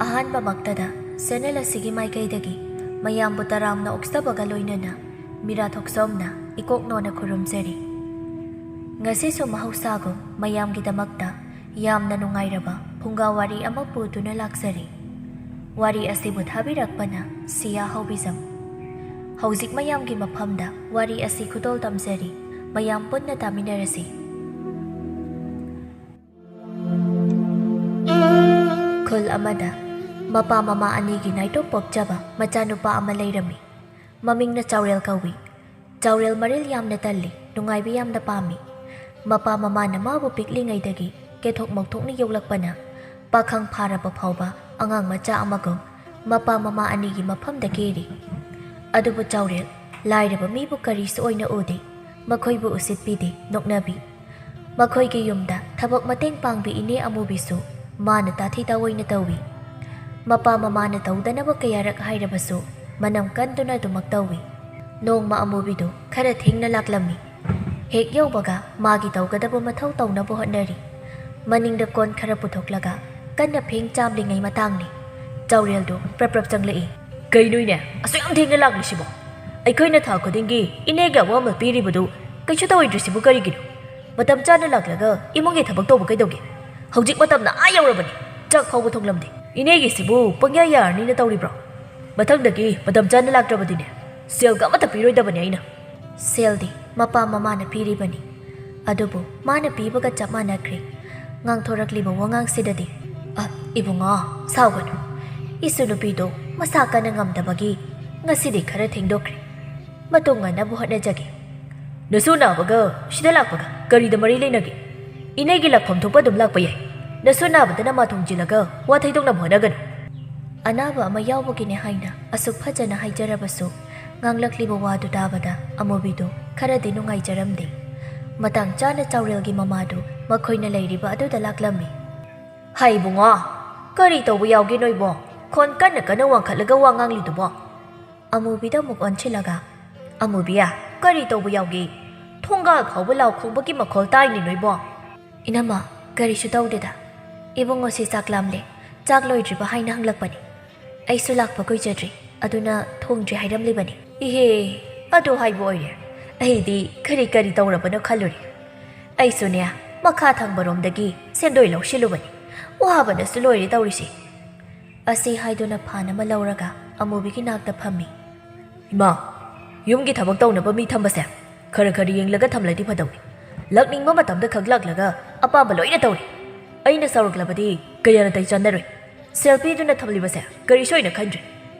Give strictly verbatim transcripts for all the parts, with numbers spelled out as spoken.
ꯑꯍꯥꯟꯕꯃꯛꯇꯗ channel ꯑꯁꯤꯒꯤ ꯃꯥꯏꯀꯩꯗꯒꯤ ꯃꯌꯥꯝꯕꯨ ꯇꯔꯥꯝꯅ ꯑꯣꯛꯆꯕꯒ ꯂꯣꯏꯅꯅ ꯃꯤꯔꯥ ꯊꯣꯛꯆꯣꯝꯅ ꯏꯀꯣꯛ ꯅꯣꯟꯅ ꯈꯨꯔꯨꯝꯖꯔꯤ꯫ ꯉꯁꯤꯁꯨ ꯃꯍꯧꯁꯥꯒꯨꯝ ꯃꯌꯥꯝꯒꯤꯗꯃꯛꯇ ꯌꯥꯝꯅ ꯅꯨꯡꯉꯥꯏꯔꯕ ꯐꯨꯡꯒꯥ ꯋꯥꯔꯤ ꯑꯃ ꯄꯨꯗꯨꯅ ꯂꯥꯛꯆꯔꯤ꯫ ꯋꯥꯔꯤ ꯑꯁꯤꯕꯨ ꯊꯥꯕꯤꯔꯛꯄꯅ ꯁꯤꯌꯥ ꯍꯥꯎꯕꯤꯖꯝ꯫ ꯍꯧꯖꯤꯛ ꯃꯌꯥꯝꯒꯤ ꯃꯐꯝꯗ ꯋꯥꯔꯤ ꯑꯁꯤ ꯈꯨꯗꯣꯜ ꯇꯝꯖꯔꯤ꯫ ꯃꯌꯥꯝ ꯄꯨꯟꯅ ꯇꯥꯃꯤꯟꯅꯔꯁꯤ꯫ ꯈꯨꯜ ꯑꯃꯗ ꯃꯄꯥ ꯃꯃꯥ ꯑꯅꯤꯒꯤ ꯅꯥꯏꯇꯣꯝ ꯄꯣꯛꯆꯕ ꯃꯆꯥꯅꯨꯄꯥ ꯑꯃ ꯂꯩꯔꯝꯃꯤ꯫ ꯃꯃꯤꯡꯅ ꯆꯥꯎꯔꯦꯜ ꯀꯧꯏ꯫ ꯆꯥꯎꯔꯦꯜ ꯃꯔꯤꯜ ꯌꯥꯝꯅ ꯇꯜꯂꯤ, ꯅꯨꯡꯉꯥꯏꯕ ꯌꯥꯝꯅ ꯄꯥꯝꯃꯤ꯫ ꯃꯄꯥ ꯃꯃꯥꯅ ꯃꯥꯕꯨ ꯄꯤꯛꯂꯤꯉꯩꯗꯒꯤ ꯀꯦꯊꯣꯛ ꯃꯧꯊꯣꯛꯅ ꯌꯣꯛꯂꯛꯄꯅ ꯄꯥꯈꯪ ꯐꯥꯔꯕ ꯐꯥꯎꯕ ꯑꯉꯥꯡ ꯃꯆꯥ ꯑꯃꯒꯨꯝ ꯃꯄꯥ ꯃꯃꯥ ꯑꯅꯤꯒꯤ ꯃꯐꯝꯗ ꯀꯦꯔꯤ꯫ ꯑꯗꯨꯕꯨ ꯆꯥꯎꯔꯦꯜ ꯂꯥꯏꯔꯕ ꯃꯤꯕꯨ ꯀꯔꯤꯁꯨ ꯑꯣꯏꯅ ꯎꯗꯦ꯫ ꯃꯈꯣꯏꯕꯨ ꯎꯁꯤꯠꯄꯤꯗꯦ, ꯅꯣꯛꯅꯕꯤ꯫ ꯃꯈꯣꯏꯒꯤ ꯌꯨꯝꯗ ꯊꯕꯛ ꯃꯇꯦꯡ ꯄꯥꯡꯕꯤ ꯏꯅꯦ ꯑꯃꯨꯕꯤꯁꯨ ꯃꯥꯅ ꯇꯥꯊꯤ ꯇꯥꯑꯣꯏꯅ ꯇꯧꯏ꯫ ꯃꯄꯥ ꯃꯃꯥꯅ ꯇꯧꯗꯅꯕ ꯀꯌꯥꯔꯛ ꯍꯥꯏꯔꯕꯁꯨ ꯃꯅꯝ ꯀꯟꯗꯨꯅ ꯑꯗꯨꯃꯛ ꯇꯧꯏ꯫ ꯅꯣꯡꯃ ꯑꯃꯨꯕꯤꯗꯨ ꯈꯔ ꯊꯦꯡꯅ ꯂꯥꯛꯂꯝꯃꯤ꯫ ꯍꯦꯛ ꯌꯧꯕꯒ ꯃꯥꯒꯤ ꯇꯧꯒꯗꯕ ꯃꯊꯧ ꯇꯧꯅꯕ ꯍꯣꯠꯅꯔꯤ꯫ ꯃꯅꯤꯡꯗ ꯀꯣꯟ ꯈꯔ ꯄꯨꯊꯣꯛꯂꯒ ꯀꯟꯅ ꯐꯦꯡ ꯆꯥꯝꯂꯤꯉꯩ ꯃꯇꯥꯡꯅꯤ꯫ ꯆꯥꯎꯔꯦꯜꯗꯨ ꯄ꯭ꯔꯞ ꯄ꯭ꯔꯞ ꯆꯪꯂꯛꯏ꯫ "ꯀꯩꯅꯣꯅꯦ, ꯑꯁꯨꯛ ꯌꯥꯝ ꯊꯦꯡꯅ ꯂꯥꯛꯂꯤꯁꯤꯕꯣ? ꯑꯩꯈꯣꯏꯅ ꯊꯥ ꯈꯨꯗꯤꯡꯒꯤ ꯏꯅꯦꯒꯤ ꯑꯋꯥꯃꯜ ꯄꯤꯔꯤꯕꯗꯨ ꯀꯩꯁꯨ ꯇꯧꯔꯣꯏꯗ꯭ꯔꯤꯁꯤꯕꯨ ꯀꯔꯤꯒꯤꯅꯣ? ꯃꯇꯝ ꯆꯥꯅ ꯂꯥꯛꯂꯒ ꯏꯃꯨꯡꯒꯤ ꯊꯕꯛ ꯇꯧꯕ ꯀꯩꯗꯧꯒꯦ? ꯍꯧꯖꯤꯛ ꯃꯇꯝꯅ ꯑꯥ ꯌꯧꯔꯕꯅꯤ, ꯆꯥꯛ ꯐꯥꯎꯕ ꯊꯣꯡꯂꯝꯗꯦ꯫ ꯏꯅꯦꯒꯤꯁꯤꯕꯨ ꯄꯪꯌꯥ ꯌꯥꯔꯅꯤꯅ ꯇꯧꯔꯤꯕ꯭ꯔꯣ? ꯃꯊꯪꯗꯒꯤ ꯃꯇꯝ ꯆꯥꯅ ꯂꯥꯛꯇ꯭ꯔꯕꯗꯤꯅꯦ, ꯁꯦꯜꯒ ꯑꯃꯠꯇ ꯄꯤꯔꯣꯏꯗꯕꯅꯤ ꯑꯩꯅ꯫" ꯁꯦꯜꯗꯤ ꯃꯄꯥ ꯃꯃꯥꯅ ꯄꯤꯔꯤꯕꯅꯤ꯫ ꯑꯗꯨꯕꯨ ꯃꯥꯅ ꯄꯤꯕꯒ ꯆꯞ ꯃꯥꯟꯅꯈ꯭ꯔꯦ꯫ ꯉꯥꯡꯊꯣꯔꯛꯂꯤꯕ ꯋꯥꯉꯥꯡꯁꯤꯗꯗꯤ, "ꯑ, ꯏꯕꯨꯡꯉꯣ, ꯁꯥꯎꯒꯅꯨ꯫ ꯏꯁꯨ ꯅꯨꯄꯤꯗꯣ ꯃꯁꯥ ꯀꯟꯅ ꯉꯝꯗꯕꯒꯤ ꯉꯁꯤꯗꯤ ꯈꯔ ꯊꯦꯡꯗꯣꯛꯈ꯭ꯔꯦ꯫ ꯃꯇꯨꯡ ꯉꯟꯅꯕ ꯍꯣꯠꯅꯖꯒꯦ꯫" "ꯅꯁꯨ ꯅꯥꯕꯒ ꯁꯤꯗ ꯂꯥꯛꯄꯒ ꯀꯔꯤꯗ ꯃꯔꯤ ꯂꯩꯅꯒꯦ? ꯏꯅꯦꯒꯤ ꯂꯥꯛꯐꯝ ꯊꯣꯛꯄ ꯑꯗꯨꯝ ꯂꯥꯛꯄ ꯌꯥꯏ꯫ ꯅꯁꯨ ꯅꯥꯕꯗ ꯅꯃꯥ ꯊꯣꯡꯖꯤꯜꯂꯒ ꯋꯥ ꯊꯩꯗꯣꯛꯅꯕ ꯍꯣꯠꯅꯒꯅꯨ꯫" ꯑꯅꯥꯕ ꯑꯃ ꯌꯥꯎꯕꯒꯤꯅꯦ ꯍꯥꯏꯅ ꯑꯁꯨꯛ ꯐꯖꯅ ꯍꯥꯏꯖꯔꯕꯁꯨ, ꯉꯥꯡꯂꯛꯂꯤꯕ ꯋꯥꯗꯨ ꯇꯥꯕꯗ ꯑꯃꯨꯕꯤꯗꯨ ꯈꯔꯗꯤ ꯅꯨꯡꯉꯥꯏꯖꯔꯝꯗꯦ꯫ ꯃꯇꯥꯡ ꯆꯥꯅ ꯆꯥꯎꯔꯦꯜꯒꯤ ꯃꯃꯥꯗꯨ ꯃꯈꯣꯏꯅ ꯂꯩꯔꯤꯕ ꯑꯗꯨꯗ ꯂꯥꯛꯂꯝꯃꯤ꯫ "ꯍꯩ ꯏꯕꯨꯡꯉꯣ, ꯀꯔꯤ ꯇꯧꯕ ꯌꯥꯎꯒꯦ ꯅꯣꯏꯕꯣ? ꯈꯣꯟ ꯀꯟꯅ ꯀꯟꯅ ꯋꯥꯡꯈꯠꯂꯒ ꯋꯥ ꯉꯥꯡꯂꯤꯗꯨꯕꯣ?" ꯑꯃꯨꯕꯤꯗ ꯑꯃꯨꯛ ꯑꯣꯟꯁꯤꯜꯂꯒ, "ꯑꯃꯨꯕꯤ, ꯀꯔꯤ ꯇꯧꯕ ꯌꯥꯎꯒꯦ? ꯊꯣꯡꯒꯥꯜ ꯐꯥꯎꯕ ꯂꯥꯎ ꯈꯣꯡꯕꯒꯤ ꯃꯈꯣꯜ ꯇꯥꯏꯅꯦ ꯅꯣꯏꯕꯣ?" "ꯏꯅꯝꯃ, ꯀꯔꯤꯁꯨ ꯇꯧꯗꯦꯗ꯫ ꯏꯕꯨꯡꯉꯣꯁꯤ ꯆꯥꯛ ꯂꯥꯝꯂꯦ, "ꯆꯥꯛ ꯂꯣꯏꯗ꯭ꯔꯤꯕ?" ꯍꯥꯏꯅ ꯍꯪꯂꯛꯄꯅꯤ꯫ ꯑꯩꯁꯨ ꯂꯥꯛꯄ ꯀꯨꯏꯖꯗ꯭ꯔꯤ, ꯑꯗꯨꯅ ꯊꯣꯡꯗ꯭ꯔꯤ ꯍꯥꯏꯔꯝꯂꯤꯕꯅꯤ꯫ "ꯏꯍꯦ, ꯑꯗꯨ ꯍꯥꯏꯕ ꯑꯣꯏꯔꯦ꯫ ꯑꯩꯗꯤ ꯀꯔꯤ ꯀꯔꯤ ꯇꯧꯔꯕꯅꯣ ꯈꯜꯂꯨꯔꯦ꯫ ꯑꯩꯁꯨꯅꯦ, ꯃꯈꯥ ꯊꯪꯕꯔꯣꯝꯗꯒꯤ ꯁꯦꯟꯗꯣꯏ ꯂꯧꯁꯤꯜꯂꯨꯕꯅꯤ꯫ ꯋꯥꯕꯅꯁꯨ ꯂꯣꯏꯔꯦ ꯇꯧꯔꯤꯁꯦ"꯫ ꯑꯁꯤ ꯍꯥꯏꯗꯨꯅ ꯐꯥꯟ ꯑꯃ ꯂꯧꯔꯒ ꯑꯃꯨꯕꯤꯒꯤ ꯅꯥꯛꯇ ꯐꯝꯃꯤ꯫ "ꯏꯃꯥ, ꯌꯨꯝꯒꯤ ꯊꯕꯛ ꯇꯧꯅꯕ ꯃꯤ ꯊꯝꯕꯁꯦ ꯈꯔ ꯈꯔ ꯌꯦꯡꯂꯒ ꯊꯝꯂꯗꯤ ꯐꯗꯧꯅꯤ꯫ ꯂꯥꯛꯅꯤꯡꯕ ꯃꯇꯝꯗ ꯈꯛ ꯂꯥꯛꯂꯒ ꯑꯄꯥꯝꯕ ꯂꯣꯏꯅ ꯇꯧꯔꯤ꯫ ꯑꯩꯅ ꯁꯥꯎꯔꯛꯂꯕꯗꯤ ꯀꯌꯥ ꯅꯥꯇꯩ ꯆꯥꯟꯅꯔꯣꯏ꯫ ꯁꯦꯜ ꯄꯤꯗꯨꯅ ꯊꯝꯂꯤꯕꯁꯦ ꯀꯔꯤꯁꯨ ꯑꯣꯏꯅ ꯈꯟꯗ꯭ꯔꯦ꯫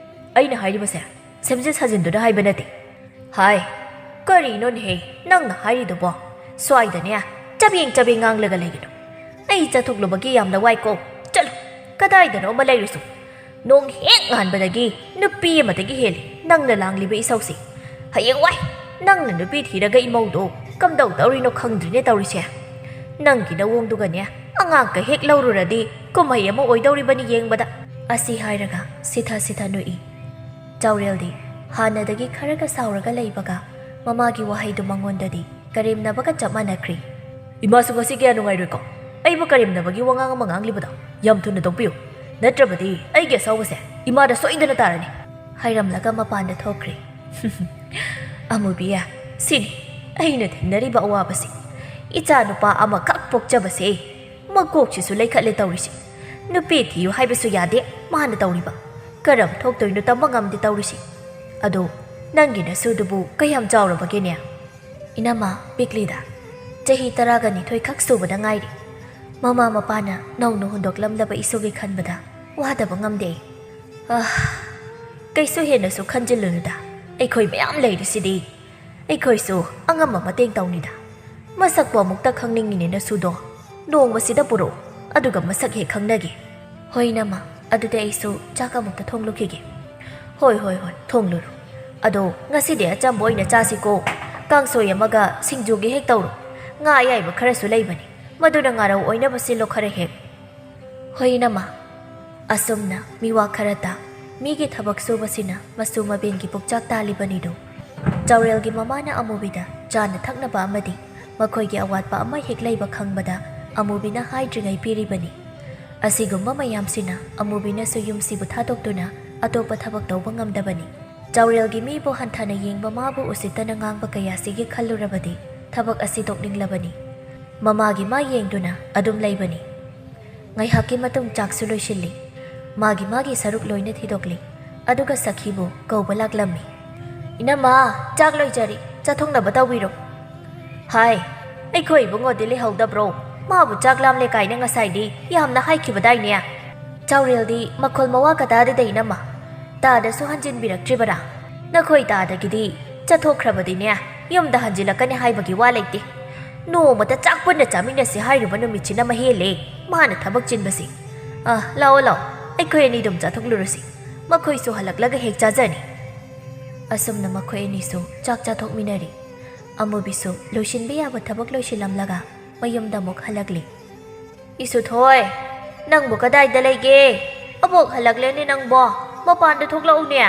ꯑꯩꯅ ꯍꯥꯏꯔꯤꯕꯁꯦ ꯁꯦꯝꯖꯤꯟ ꯁꯥꯖꯤꯟꯗꯨꯅ ꯍꯥꯏꯕ ꯅꯠꯇꯦ"꯫ "ꯍꯥꯏ, ꯀꯔꯤꯅꯣꯅꯦꯍꯦ ꯅꯪꯅ ꯍꯥꯏꯔꯤꯗꯨꯕꯣ? ꯁ꯭ꯋꯥꯏꯗꯅꯦ ꯆꯕꯦꯡ ꯆꯕꯦꯡ ꯉꯥꯡꯂꯒ ꯂꯩꯒꯅꯨ꯫ ꯑꯩ ꯆꯠꯊꯣꯛꯂꯨꯕꯒꯤ ꯌꯥꯝꯅ ꯋꯥꯏꯀꯣ꯫ ꯆꯠꯂꯨ, ꯀꯗꯥꯏꯗꯅꯣ ꯑꯃ ꯂꯩꯔꯨꯁꯨ꯫ ꯅꯣꯡ ꯍꯦꯛ ꯉꯥꯟꯕꯗꯒꯤ ꯅꯨꯄꯤ ꯑꯃꯗꯒꯤ ꯍꯦꯜꯂꯤ ꯅꯪꯅ ꯂꯥꯡꯂꯤꯕ ꯏꯁꯧꯁꯤ꯫ ꯍꯌꯦꯡꯋꯥꯏ ꯅꯪꯅ ꯅꯨꯄꯤ ꯊꯤꯔꯒ ꯏꯃꯧꯗꯣ ꯀꯝꯗꯧꯗꯧꯔꯤꯅꯣ ꯈꯪꯗ꯭ꯔꯤꯅꯦ ꯇꯧꯔꯤꯁꯦ꯫ ꯅꯪꯒꯤ ꯅꯋꯣꯡꯗꯨꯒꯅꯦ ꯑꯉꯥꯡꯀ ꯍꯦꯛ ꯂꯧꯔꯨꯔꯗꯤ ꯀꯨꯝꯍꯩ ꯑꯃ ꯑꯣꯏꯗꯧꯔꯤꯕꯅꯤ ꯌꯦꯡꯕꯗ"꯫ ꯑꯁꯤ ꯍꯥꯏꯔꯒ ꯁꯤꯊ ꯁꯤꯊ ꯅꯣꯛꯏ꯫ ꯆꯥꯎꯔꯦꯜꯗꯤ ꯍꯥꯟꯅꯗꯒꯤ ꯈꯔꯒ ꯁꯥꯎꯔꯒ ꯂꯩꯕꯒ ꯃꯃꯥꯒꯤ ꯋꯥꯍꯩꯗꯨ ꯃꯉꯣꯟꯗꯗꯤ ꯀꯔꯦꯝꯅꯕꯒ ꯆꯞ ꯃꯥꯟꯅꯈ꯭ꯔꯦ꯫ "ꯏꯃꯥꯁꯨ ꯉꯁꯤ ꯀꯌꯥ ꯅꯨꯡꯉꯥꯏꯔꯣꯏꯀꯣ꯫ ꯑꯩꯕꯨ ꯀꯔꯦꯝꯅꯕꯒꯤ ꯋꯥꯉꯥꯡ ꯑꯃ ꯉꯥꯡꯂꯤꯕꯗꯣ ꯌꯥꯝ ꯊꯨꯅ ꯇꯣꯛꯄꯤꯌꯨ, ꯅꯠꯇ꯭ꯔꯕꯗꯤ ꯑꯩꯒꯤ ꯑꯁꯥꯎꯕꯁꯦ ꯏꯃꯥꯗ ꯁꯣꯏꯗꯅ ꯇꯥꯔꯅꯤ"꯫ ꯍꯥꯏꯔꯝꯂꯒ ꯃꯄꯥꯟꯗ ꯊꯣꯛꯈ꯭ꯔꯦ꯫ ꯑꯃꯨꯕꯤꯌꯥ, ꯁꯤꯅꯤ ꯑꯩꯅ ꯊꯦꯡꯅꯔꯤꯕ ꯑꯋꯥꯕꯁꯤ꯫ ꯏꯆꯥ ꯅꯨꯄꯥ ꯑꯃꯈꯛ ꯄꯣꯛꯆꯕꯁꯦ ꯃꯀꯣꯛꯁꯤꯁꯨ ꯂꯩꯈꯠꯂꯦ ꯇꯧꯔꯤꯁꯤ꯫ ꯅꯨꯄꯤ ꯊꯤꯌꯨ ꯍꯥꯏꯕꯁꯨ ꯌꯥꯗꯦ ꯃꯥꯅ ꯇꯧꯔꯤꯕ꯫ ꯀꯔꯝ ꯊꯣꯛꯇꯣꯏꯅꯣ ꯇꯝꯕ ꯉꯝꯗꯦ ꯇꯧꯔꯤꯁꯤ꯫ ꯑꯗꯣ ꯅꯪꯒꯤ ꯅꯁꯨꯗꯨꯕꯨ ꯀꯌꯥꯝ ꯆꯥꯎꯔꯕꯒꯦꯅꯦ? ꯏꯅꯝꯃ ꯄꯤꯛꯂꯤꯗ, ꯆꯍꯤ ꯇꯔꯥꯒ ꯅꯤꯊꯣꯏ ꯈꯛ ꯁꯨꯕꯗ ꯉꯥꯏꯔꯤ꯫ ꯃꯃꯥ ꯃꯄꯥꯅ ꯅꯧꯅ ꯍꯨꯟꯗꯣꯛꯂꯝꯂꯕ ꯏꯁꯨꯒꯤ ꯈꯟꯕꯗ ꯋꯥꯗꯕ ꯉꯝꯗꯦ ꯑꯩ꯫ ꯑꯥ, ꯀꯩꯁꯨ ꯍꯦꯟꯅꯁꯨ ꯈꯟꯖꯤꯜꯂꯨꯅꯨꯗ, ꯑꯩꯈꯣꯏ ꯃꯌꯥꯝ ꯂꯩꯔꯤꯁꯤꯗꯤ꯫ ꯑꯩꯈꯣꯏꯁꯨ ꯑꯉꯝꯕ ꯃꯇꯦꯡ ꯇꯧꯅꯤꯗ꯫ ꯃꯁꯛꯄꯨ ꯑꯃꯨꯛꯇ ꯈꯪꯅꯤꯡꯉꯤꯅꯦ ꯅꯁꯨꯗꯣ꯫ ꯅꯣꯡꯃꯁꯤꯗ ꯄꯨꯔꯛꯎ, ꯑꯗꯨꯒ ꯃꯁꯛ ꯍꯦꯛ ꯈꯪꯅꯒꯦ꯫ ꯍꯣꯏ ꯏꯅꯝꯃ, ꯑꯗꯨꯗꯤ ꯑꯩꯁꯨ ꯆꯥꯛ ꯑꯃꯨꯛꯇ ꯊꯣꯡꯂꯨꯈꯤꯒꯦ꯫ ꯍꯣꯏ, ꯍꯣꯏ, ꯍꯣꯏ, ꯊꯣꯡꯂꯨꯔꯣ꯫ ꯑꯗꯣ ꯉꯁꯤꯗꯤ ꯑꯆꯝꯕ ꯑꯣꯏꯅ ꯆꯥꯁꯤꯀꯣ꯫ ꯀꯥꯡꯁꯣꯏ ꯑꯃꯒ ꯁꯤꯡꯖꯨꯒꯤ ꯍꯦꯛ ꯇꯧꯔꯣ꯫ ꯉꯥ ꯑꯌꯥꯏꯕ ꯈꯔꯁꯨ ꯂꯩꯕꯅꯤ, ꯃꯗꯨꯅ ꯉꯥꯔꯧ ꯑꯣꯏꯅꯕ ꯁꯤꯜꯂꯣ ꯈꯔ ꯍꯦꯛ꯫ ꯍꯣꯏ ꯏꯅꯝꯃ꯫ ꯑꯁꯨꯝꯅ ꯃꯤꯋꯥ ꯈꯔ ꯇꯥ, ꯃꯤꯒꯤ ꯊꯕꯛ ꯁꯨꯕꯁꯤꯅ ꯃꯁꯨ ꯃꯕꯦꯟꯒꯤ ꯄꯨꯛꯆꯥꯛ ꯇꯥꯜꯂꯤꯕꯅꯤꯗꯣ꯫ ꯆꯥꯎꯔꯦꯜꯒꯤ ꯃꯃꯥꯅ ꯑꯃꯨꯕꯤꯗ ꯆꯥꯅ ꯊꯛꯅꯕ ꯑꯃꯗꯤ ꯃꯈꯣꯏꯒꯤ ꯑꯋꯥꯠꯄ ꯑꯃ ꯍꯦꯛ ꯂꯩꯕ ꯈꯪꯕꯗ ꯑꯃꯨꯕꯤꯅ ꯍꯥꯏꯗ꯭ꯔꯤꯉꯩ ꯄꯤꯔꯤꯕꯅꯤ꯫ ꯑꯁꯤꯒꯨꯝꯕ ꯃꯌꯥꯝꯁꯤꯅ ꯑꯃꯨꯕꯤꯅꯁꯨ ꯌꯨꯝꯁꯤꯕꯨ ꯊꯥꯗꯣꯛꯇꯨꯅ ꯑꯇꯣꯞꯄ ꯊꯕꯛ ꯇꯧꯕ ꯉꯝꯗꯕꯅꯤ꯫ ꯆꯥꯎꯔꯦꯜꯒꯤ ꯃꯤꯕꯨ ꯍꯟꯊꯅ ꯌꯦꯡꯕ, ꯃꯥꯕꯨ ꯎꯁꯤꯠꯇꯅ ꯉꯥꯡꯕ ꯀꯌꯥꯁꯤꯒꯤ ꯈꯜꯂꯨꯔꯕꯗꯤ ꯊꯕꯛ ꯑꯁꯤ ꯇꯣꯛꯅꯤꯡꯂꯕꯅꯤ꯫ ꯃꯃꯥꯒꯤ ꯃꯥ ꯌꯦꯡꯗꯨꯅ ꯑꯗꯨꯝ ꯂꯩꯕꯅꯤ꯫ ꯉꯥꯏꯍꯥꯛꯀꯤ ꯃꯇꯨꯡ ꯆꯥꯛꯁꯨ ꯂꯣꯏꯁꯤꯜꯂꯤ꯫ ꯃꯥꯒꯤ ꯃꯥꯒꯤ ꯁꯔꯨꯛ ꯂꯣꯏꯅ ꯊꯤꯗꯣꯛꯂꯤ꯫ ꯑꯗꯨꯒ ꯁꯈꯤꯕꯨ ꯀꯧꯕ ꯂꯥꯛꯂꯝꯃꯤ꯫ "ꯏꯅꯝꯃ, ꯆꯥꯛ ꯂꯣꯏꯖꯔꯤ, ꯆꯥꯊꯣꯛꯅꯕ ꯇꯧꯕꯤꯔꯣ꯫" "ꯍꯥꯏ, ꯑꯩꯈꯣꯏ ꯏꯕꯨꯡꯉꯣꯗꯤ ꯂꯩꯍꯧꯗꯕ꯭ꯔꯣ? ꯃꯥꯕꯨ ꯆꯥꯛ ꯂꯥꯝꯂꯦ ꯀꯥꯏꯅ ꯉꯁꯥꯏꯗꯤ ꯌꯥꯝꯅ ꯍꯥꯏꯈꯤꯕꯗꯥꯏꯅꯦ?" ꯆꯥꯎꯔꯦꯜꯗꯤ ꯃꯈꯣꯜ ꯃꯋꯥ ꯀꯇꯥꯗꯤꯗ ꯏꯅꯝꯃ꯫ "ꯇꯥꯗꯁꯨ ꯍꯟꯖꯤꯟꯕꯤꯔꯛꯇ꯭ꯔꯤꯕꯔꯥ? ꯅꯈꯣꯏ ꯇꯥꯗꯒꯤꯗꯤ ꯆꯠꯊꯣꯛꯈ꯭ꯔꯕꯗꯤꯅꯦ, ꯌꯨꯝꯗ ꯍꯟꯖꯤꯜꯂꯛꯀꯅꯤ ꯍꯥꯏꯕꯒꯤ ꯋꯥ ꯂꯩꯇꯦ꯫ ꯅꯣꯡꯃꯇ ꯆꯥꯛ ꯄꯨꯟꯅ ꯆꯥꯃꯤꯟꯅꯁꯤ ꯍꯥꯏꯔꯨꯕ ꯅꯨꯃꯤꯠꯁꯤꯅ ꯃꯍꯦꯜꯂꯦ ꯃꯥꯅ ꯊꯕꯛ ꯆꯤꯟꯕꯁꯤ꯫ ꯑ, ꯂꯥꯛꯑꯣ, ꯂꯥꯛꯑꯣ, ꯑꯩꯈꯣꯏ ꯑꯅꯤ ꯑꯗꯨꯝ ꯆꯥꯊꯣꯛꯂꯨꯔꯁꯤ꯫ ꯃꯈꯣꯏꯁꯨ ꯍꯜꯂꯛꯂꯒ ꯍꯦꯛ ꯆꯥꯖꯅꯤ꯫" ꯑꯁꯨꯝꯅ ꯃꯈꯣꯏ ꯑꯅꯤꯁꯨ ꯆꯥꯛ ꯆꯥꯊꯣꯛꯃꯤꯟꯅꯔꯤ꯫ ꯑꯃꯨꯕꯤꯁꯨ ꯂꯣꯏꯁꯤꯟꯕ ꯌꯥꯕ ꯊꯕꯛ ꯂꯣꯏꯁꯤꯜꯂꯝꯂꯒ ꯃꯌꯨꯝꯗ ꯑꯃꯨꯛ ꯍꯜꯂꯛꯂꯤ꯫ "ꯏꯁꯨꯊꯣꯏ, ꯅꯪꯕꯨ ꯀꯗꯥꯏꯗ ꯂꯩꯒꯦ? ꯑꯕꯣꯛ ꯍꯜꯂꯛꯂꯦꯅꯦ ꯅꯪꯕꯣ, ꯃꯄꯥꯟꯗ ꯊꯣꯛꯂꯛꯎꯅꯦ꯫"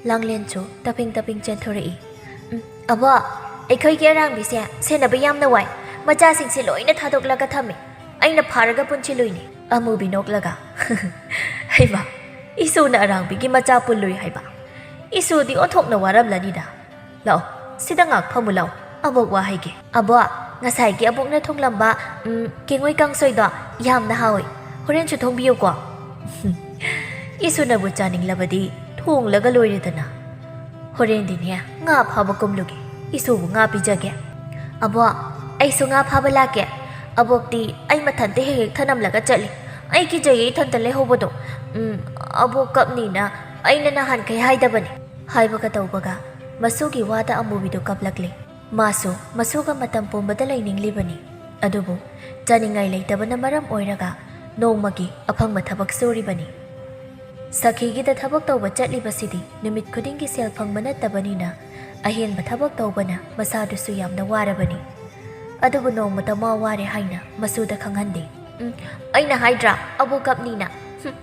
ꯂꯥꯡꯂꯦꯟꯁꯨ ꯇꯞꯄꯤꯡ ꯇꯞꯄꯤꯡ ꯆꯦꯟꯊꯣꯔꯛꯏ꯫ "ꯎꯝ, ꯑꯕꯣꯛ, ꯑꯩꯈꯣꯏꯒꯤ ꯑꯔꯥꯡꯕꯤꯁꯦ ꯁꯦꯟꯅꯕ ꯌꯥꯝꯅ ꯋꯥꯏ꯫ ꯃꯆꯥꯁꯤꯡꯁꯦ ꯂꯣꯏꯅ ꯊꯥꯗꯣꯛꯂꯒ ꯊꯝꯃꯦ꯫ ꯑꯩꯅ ꯐꯥꯔꯒ ꯄꯨꯟꯁꯤꯜꯂꯨꯏꯅꯦ꯫" ꯑꯃꯨꯕꯤ ꯅꯣꯛꯂꯒ, "ꯍꯩꯃꯥ, ꯏꯁꯨꯅ ꯑꯔꯥꯡꯕꯤꯒꯤ ꯃꯆꯥ ꯄꯨꯜꯂꯨꯏ ꯍꯥꯏꯕ? ꯏꯁꯨꯗꯤ ꯑꯣꯟꯊꯣꯛꯅ ꯋꯥꯔꯝꯂꯅꯤꯗ꯫ ꯂꯥꯛꯑꯣ, ꯁꯤꯗ ꯉꯥꯛ ꯐꯝꯃꯨ ꯂꯥꯛꯑꯣ, ꯑꯕꯣꯛ ꯋꯥ ꯍꯥꯏꯒꯦ꯫ ꯑꯕꯣꯛ, ꯉꯁꯥꯏꯒꯤ ꯑꯕꯣꯛꯅ ꯊꯣꯡꯂꯝꯕ, ꯎꯝ, ꯀꯦꯡꯉꯣꯏ ꯀꯥꯡꯁꯣꯏꯗꯣ ꯌꯥꯝꯅ ꯍꯥꯎꯏ꯫ ꯍꯣꯔꯦꯟꯁꯨ ꯊꯣꯡꯕꯤꯌꯨꯀꯣ꯫" "ꯏꯁꯨꯅꯕꯨ ꯆꯥꯅꯤꯡꯂꯕꯗꯤ ꯊꯣꯡꯂꯒ ꯂꯣꯏꯔꯦꯗꯅ꯫ ꯍꯣꯔꯦꯟꯗꯤꯅꯦ, ꯉꯥ ꯐꯥꯕ ꯀꯨꯝꯂꯨꯒꯦ, ꯏꯁꯨꯕꯨ ꯉꯥ ꯄꯤꯖꯒꯦ꯫" "ꯑꯕꯣꯛ, ꯑꯩꯁꯨ ꯉꯥ ꯐꯥꯕ ꯂꯥꯛꯀꯦ꯫ ꯑꯕꯣꯛꯇꯤ ꯑꯩ ꯃꯊꯟꯇ ꯍꯦꯛ ꯍꯦꯛ ꯊꯅꯝꯂꯒ ꯆꯠꯂꯤ꯫ ꯑꯩ ꯀꯤꯖꯩꯌꯦ ꯏꯊꯟꯇ ꯂꯩꯍꯧꯕꯗꯣ꯫ ꯎꯝ, ꯑꯕꯣꯛ ꯀꯞꯅꯤꯅ ꯑꯩꯅ ꯅꯍꯥꯟꯈꯩ ꯍꯥꯏꯗꯕꯅꯤ꯫" ꯍꯥꯏꯕꯒ ꯇꯧꯕꯒ ꯃꯁꯨꯒꯤ ꯋꯥꯗ ꯑꯃꯨꯕꯤꯗꯨ ꯀꯞꯂꯛꯂꯦ꯫ ꯃꯥꯁꯨ ꯃꯁꯨꯒ ꯃꯇꯝ ꯄꯨꯝꯕꯗ ꯂꯩꯅꯤꯡꯂꯤꯕꯅꯤ꯫ ꯑꯗꯨꯕꯨ ꯆꯥꯅꯤꯡꯉꯥꯏ ꯂꯩꯇꯕꯅ ꯃꯔꯝ ꯑꯣꯏꯔꯒ ꯅꯣꯡꯃꯒꯤ ꯑꯐꯪꯕ ꯊꯕꯛ ꯁꯨꯔꯤꯕꯅꯤ꯫ ꯁꯈꯤꯒꯤꯗ ꯊꯕꯛ ꯇꯧꯕ ꯆꯠꯂꯤꯕꯁꯤꯗꯤ ꯅꯨꯃꯤꯠ ꯈꯨꯗꯤꯡꯒꯤ ꯁꯦꯜ ꯐꯪꯕ ꯅꯠꯇꯕꯅꯤꯅ ꯑꯍꯦꯟꯕ ꯊꯕꯛ ꯇꯧꯕꯅ ꯃꯁꯥꯗꯨꯁꯨ ꯌꯥꯝꯅ ꯋꯥꯔꯕꯅꯤ꯫ ꯑꯗꯨꯕꯨ ꯅꯣꯡꯃꯇ ꯃꯥ ꯋꯥꯔꯦ ꯍꯥꯏꯅ ꯃꯁꯨꯗ ꯈꯪꯍꯟꯗꯦ꯫ "ꯎꯝ, ꯑꯩꯅ ꯍꯥꯏꯗ꯭ꯔꯥ ꯑꯕꯣꯛ ꯀꯞꯅꯤꯅ? ꯍꯨꯝ,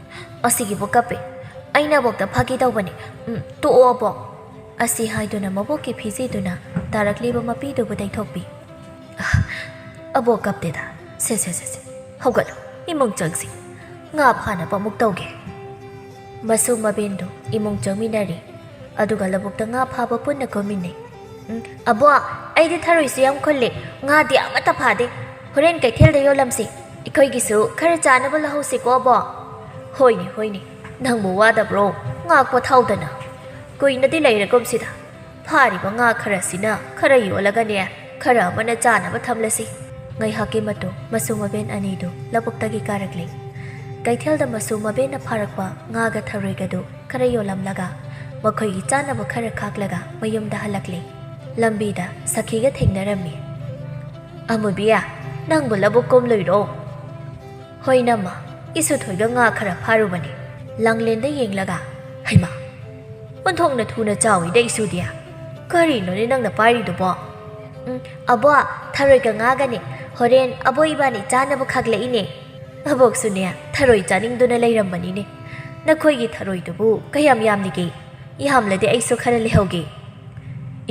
ꯑꯁꯤꯒꯤꯕꯨ ꯀꯞꯄꯦ꯫ ꯑꯩꯅ ꯑꯕꯣꯛꯇ ꯐꯥꯒꯤ ꯇꯧꯕꯅꯦ꯫ ꯎꯝ, ꯇꯣꯛꯑꯣ ꯑꯕꯣꯛ꯫" ꯑꯁꯤ ꯍꯥꯏꯗꯨꯅ ꯃꯕꯣꯛꯀꯤ ꯐꯤꯖꯦꯗꯨꯅ ꯇꯥꯔꯛꯂꯤꯕ ꯃꯄꯤꯗꯨꯕꯨ ꯇꯩꯊꯣꯛꯄꯤ꯫ "ꯑꯕꯣꯛ ꯀꯞꯇꯦꯗ꯫ ꯁꯦ, ꯁꯦ, ꯁꯦ, ꯁꯦ꯫ ꯍꯧꯒꯠꯂꯣ, ꯏꯃꯨꯡ ꯆꯪꯁꯤ꯫ ꯉꯥ ꯐꯥꯅꯕ ꯑꯃꯨꯛ ꯇꯧꯒꯦ꯫ ꯃꯁꯨ ꯃꯕꯦꯟꯗꯨ ꯏꯃꯨꯡ ꯆꯪꯃꯤꯟꯅꯔꯦ꯫ ꯑꯗꯨꯒ ꯂꯧꯕꯨꯛꯇ ꯉꯥ ꯐꯥꯕ ꯄꯨꯟꯅ ꯀꯨꯝꯃꯤꯟꯅꯩ꯫ "ꯎꯝ, ꯑꯕꯣ, ꯑꯩꯗꯤ ꯊꯔꯣꯏꯁꯨ ꯌꯥꯝ ꯈꯨꯜꯂꯦ, ꯉꯥꯗꯤ ꯑꯃꯠꯇ ꯐꯥꯗꯦ꯫ ꯍꯣꯔꯦꯟ ꯀꯩꯊꯦꯜꯗ ꯌꯣꯜꯂꯝꯁꯤ, ꯑꯩꯈꯣꯏꯒꯤꯁꯨ ꯈꯔ ꯆꯥꯅꯕ ꯂꯧꯍꯧꯁꯤꯀꯣ, ꯑꯕꯣ?" "ꯍꯣꯏꯅꯦ, ꯍꯣꯏꯅꯦ, ꯅꯪꯕꯨ ꯋꯥꯗꯕ꯭ꯔꯣ? ꯉꯥ ꯄꯣꯊꯥꯎꯗꯅ꯫ ꯀꯨꯏꯅꯗꯤ ꯂꯩꯔꯒꯨꯝꯁꯤꯗ꯫ ꯐꯥꯔꯤꯕ ꯉꯥ ꯈꯔꯁꯤꯅ ꯈꯔ ꯌꯣꯜꯂꯒꯅꯦ, ꯈꯔ ꯑꯃꯅ ꯆꯥꯅꯕ ꯊꯝꯂꯁꯤ꯫" ꯉꯥꯏꯍꯥꯛꯀꯤ ꯃꯇꯨꯡ ꯃꯁꯨ ꯃꯕꯦꯟ ꯑꯅꯤꯗꯨ ꯂꯧꯕꯨꯛꯇꯒꯤ ꯀꯥꯔꯛꯂꯦ꯫ ꯀꯩꯊꯦꯜꯗ ꯃꯁꯨ ꯃꯕꯦꯟꯅ ꯐꯥꯔꯛꯄ ꯉꯥꯒ ꯊꯔꯣꯏꯒꯗꯨ ꯈꯔ ꯌꯣꯜꯂꯝꯂꯒ, ꯃꯈꯣꯏꯒꯤ ꯆꯥꯅꯕ ꯈꯔ ꯈꯥꯛꯂꯒ ꯃꯌꯨꯝꯗ ꯍꯜꯂꯛꯂꯦ꯫ ꯂꯝꯕꯤꯗ ꯁꯈꯤꯒ ꯊꯦꯡꯅꯔꯝꯃꯤ꯫ "ꯑꯃꯨꯕꯤ, ꯅꯪꯕꯨ ꯂꯧꯕꯨꯛ ꯀꯨꯝꯂꯨꯏꯔꯣ?" "ꯍꯣꯏ ꯅꯝꯃ, ꯏꯁꯨꯊꯣꯏꯒ ꯉꯥ ꯈꯔ ꯐꯥꯔꯨꯕꯅꯤ꯫" ꯂꯥꯡꯂꯦꯟꯗ ꯌꯦꯡꯂꯒ, "ꯍꯩꯃꯥ, ꯑꯣꯟꯊꯣꯛꯅ ꯊꯨꯅ ꯆꯥꯎꯏꯗ ꯏꯁꯨꯗꯤ꯫ ꯀꯔꯤꯅꯣꯅꯦ ꯅꯪꯅ ꯄꯥꯏꯔꯤꯗꯨꯕꯣ?" "ꯎꯝ, ꯑꯕꯣ, ꯊꯔꯣꯏꯒ ꯉꯥꯒꯅꯦ꯫ ꯍꯣꯔꯦꯟ ꯑꯕꯣ ꯏꯕꯥꯅꯤ ꯆꯥꯅꯕ ꯈꯥꯛꯂꯛꯏꯅꯦ꯫ ꯑꯕꯣꯛꯁꯨꯅꯦ, ꯊꯔꯣꯏ ꯆꯥꯅꯤꯡꯗꯨꯅ ꯂꯩꯔꯝꯕꯅꯤꯅꯦ꯫ ꯅꯈꯣꯏꯒꯤ ꯊꯔꯣꯏꯗꯨꯕꯨ ꯀꯌꯥꯝ ꯌꯥꯝꯂꯤꯒꯦ? ꯌꯥꯝꯂꯗꯤ ꯑꯩꯁꯨ ꯈꯔ ꯂꯩꯍꯧꯒꯦ꯫"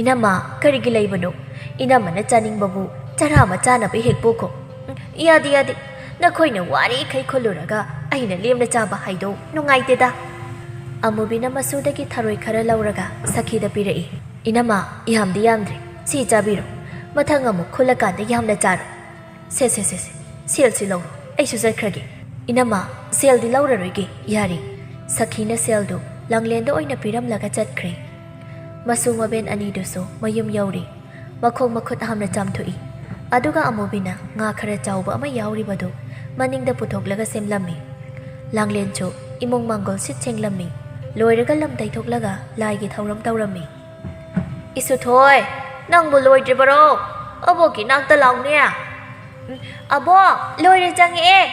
"ꯏꯅꯝꯃ, ꯀꯔꯤꯒꯤ ꯂꯩꯕꯅꯣ? ꯏꯅꯝꯃꯅ ꯆꯥꯅꯤꯡꯕꯕꯨ ꯆꯔꯥ ꯑꯃ ꯆꯥꯅꯕ ꯍꯦꯛ ꯄꯣꯛꯈꯣ꯫" "ꯎꯝ, ꯌꯥꯗꯦ, ꯌꯥꯗꯦ꯫ ꯅꯈꯣꯏꯅ ꯋꯥꯔꯤꯈꯩ ꯈꯨꯜꯂꯨꯔꯒ ꯑꯩꯅ ꯂꯦꯝꯅ ꯆꯥꯕ ꯍꯥꯏꯗꯣ ꯅꯨꯡꯉꯥꯏꯇꯦꯗ꯫" ꯑꯃꯨꯕꯤꯅ ꯃꯁꯨꯗꯒꯤ ꯊꯔꯣꯏ ꯈꯔ ꯂꯧꯔꯒ ꯁꯈꯤꯗ ꯄꯤꯔꯛꯏ꯫ "ꯏꯅꯝꯃ, ꯌꯥꯝꯗꯤ ꯌꯥꯝꯗ꯭ꯔꯦ꯫ ꯁꯤ ꯆꯥꯕꯤꯔꯣ꯫ ꯃꯊꯪ ꯑꯃꯨꯛ ꯈꯨꯜꯂꯀꯥꯟꯗ ꯌꯥꯝꯅ ꯆꯥꯔꯣ꯫ ꯁꯦ, ꯁꯦ, ꯁꯦ, ꯁꯦ, ꯁꯦꯜꯁꯤ ꯂꯧꯔꯣ, ꯑꯩꯁꯨ ꯆꯠꯈ꯭ꯔꯒꯦ꯫" "ꯏꯅꯝꯃ, ꯁꯦꯜꯗꯤ ꯂꯧꯔꯔꯣꯏꯒꯦ, ꯌꯥꯔꯦ꯫" ꯁꯈꯤꯅ ꯁꯦꯜꯗꯨ ꯂꯥꯡꯂꯦꯟꯗ ꯑꯣꯏꯅ ꯄꯤꯔꯝꯂꯒ ꯆꯠꯈ꯭ꯔꯦ꯫ ꯃꯁꯨ ꯃꯕꯦꯟ ꯑꯅꯤꯗꯨꯁꯨ ꯃꯌꯨꯝ ꯌꯧꯔꯦ꯫ ꯃꯈꯣꯡ ꯃꯈꯨꯠ ꯍꯥꯝꯅ ꯆꯥꯝꯊꯣꯛꯏ꯫ ꯑꯗꯨꯒ ꯑꯃꯨꯕꯤꯅ ꯉꯥ ꯈꯔ ꯆꯥꯎꯕ ꯑꯃ ꯌꯥꯎꯔꯤꯕꯗꯨ ꯃꯅꯤꯡꯗ ꯄꯨꯊꯣꯛꯂꯒ ꯁꯦꯝꯂꯝꯃꯤ꯫ ꯂꯥꯡꯂꯦꯟꯁꯨ ꯏꯃꯨꯡ ꯃꯥꯡꯒꯣꯜ ꯁꯤꯠ ꯁꯦꯡꯂꯝꯃꯤ꯫ ꯂꯣꯏꯔꯒ ꯂꯝ ꯇꯩꯊꯣꯛꯂꯒ ꯂꯥꯏꯒꯤ ꯊꯧꯔꯝ ꯇꯧꯔꯝꯃꯤ꯫ "ꯏꯁꯨꯊꯣꯏ, ꯅꯪꯕꯨ ꯂꯣꯏꯗ꯭ꯔꯤꯕꯔꯣ? ꯑꯕꯣꯛꯀꯤ ꯅꯥꯛꯇ ꯂꯥꯎꯅꯦ꯫" "ꯎꯝ, ꯑꯕꯣꯛ, ꯂꯣꯏꯔꯦ, ꯆꯪꯉꯛꯑꯦ꯫"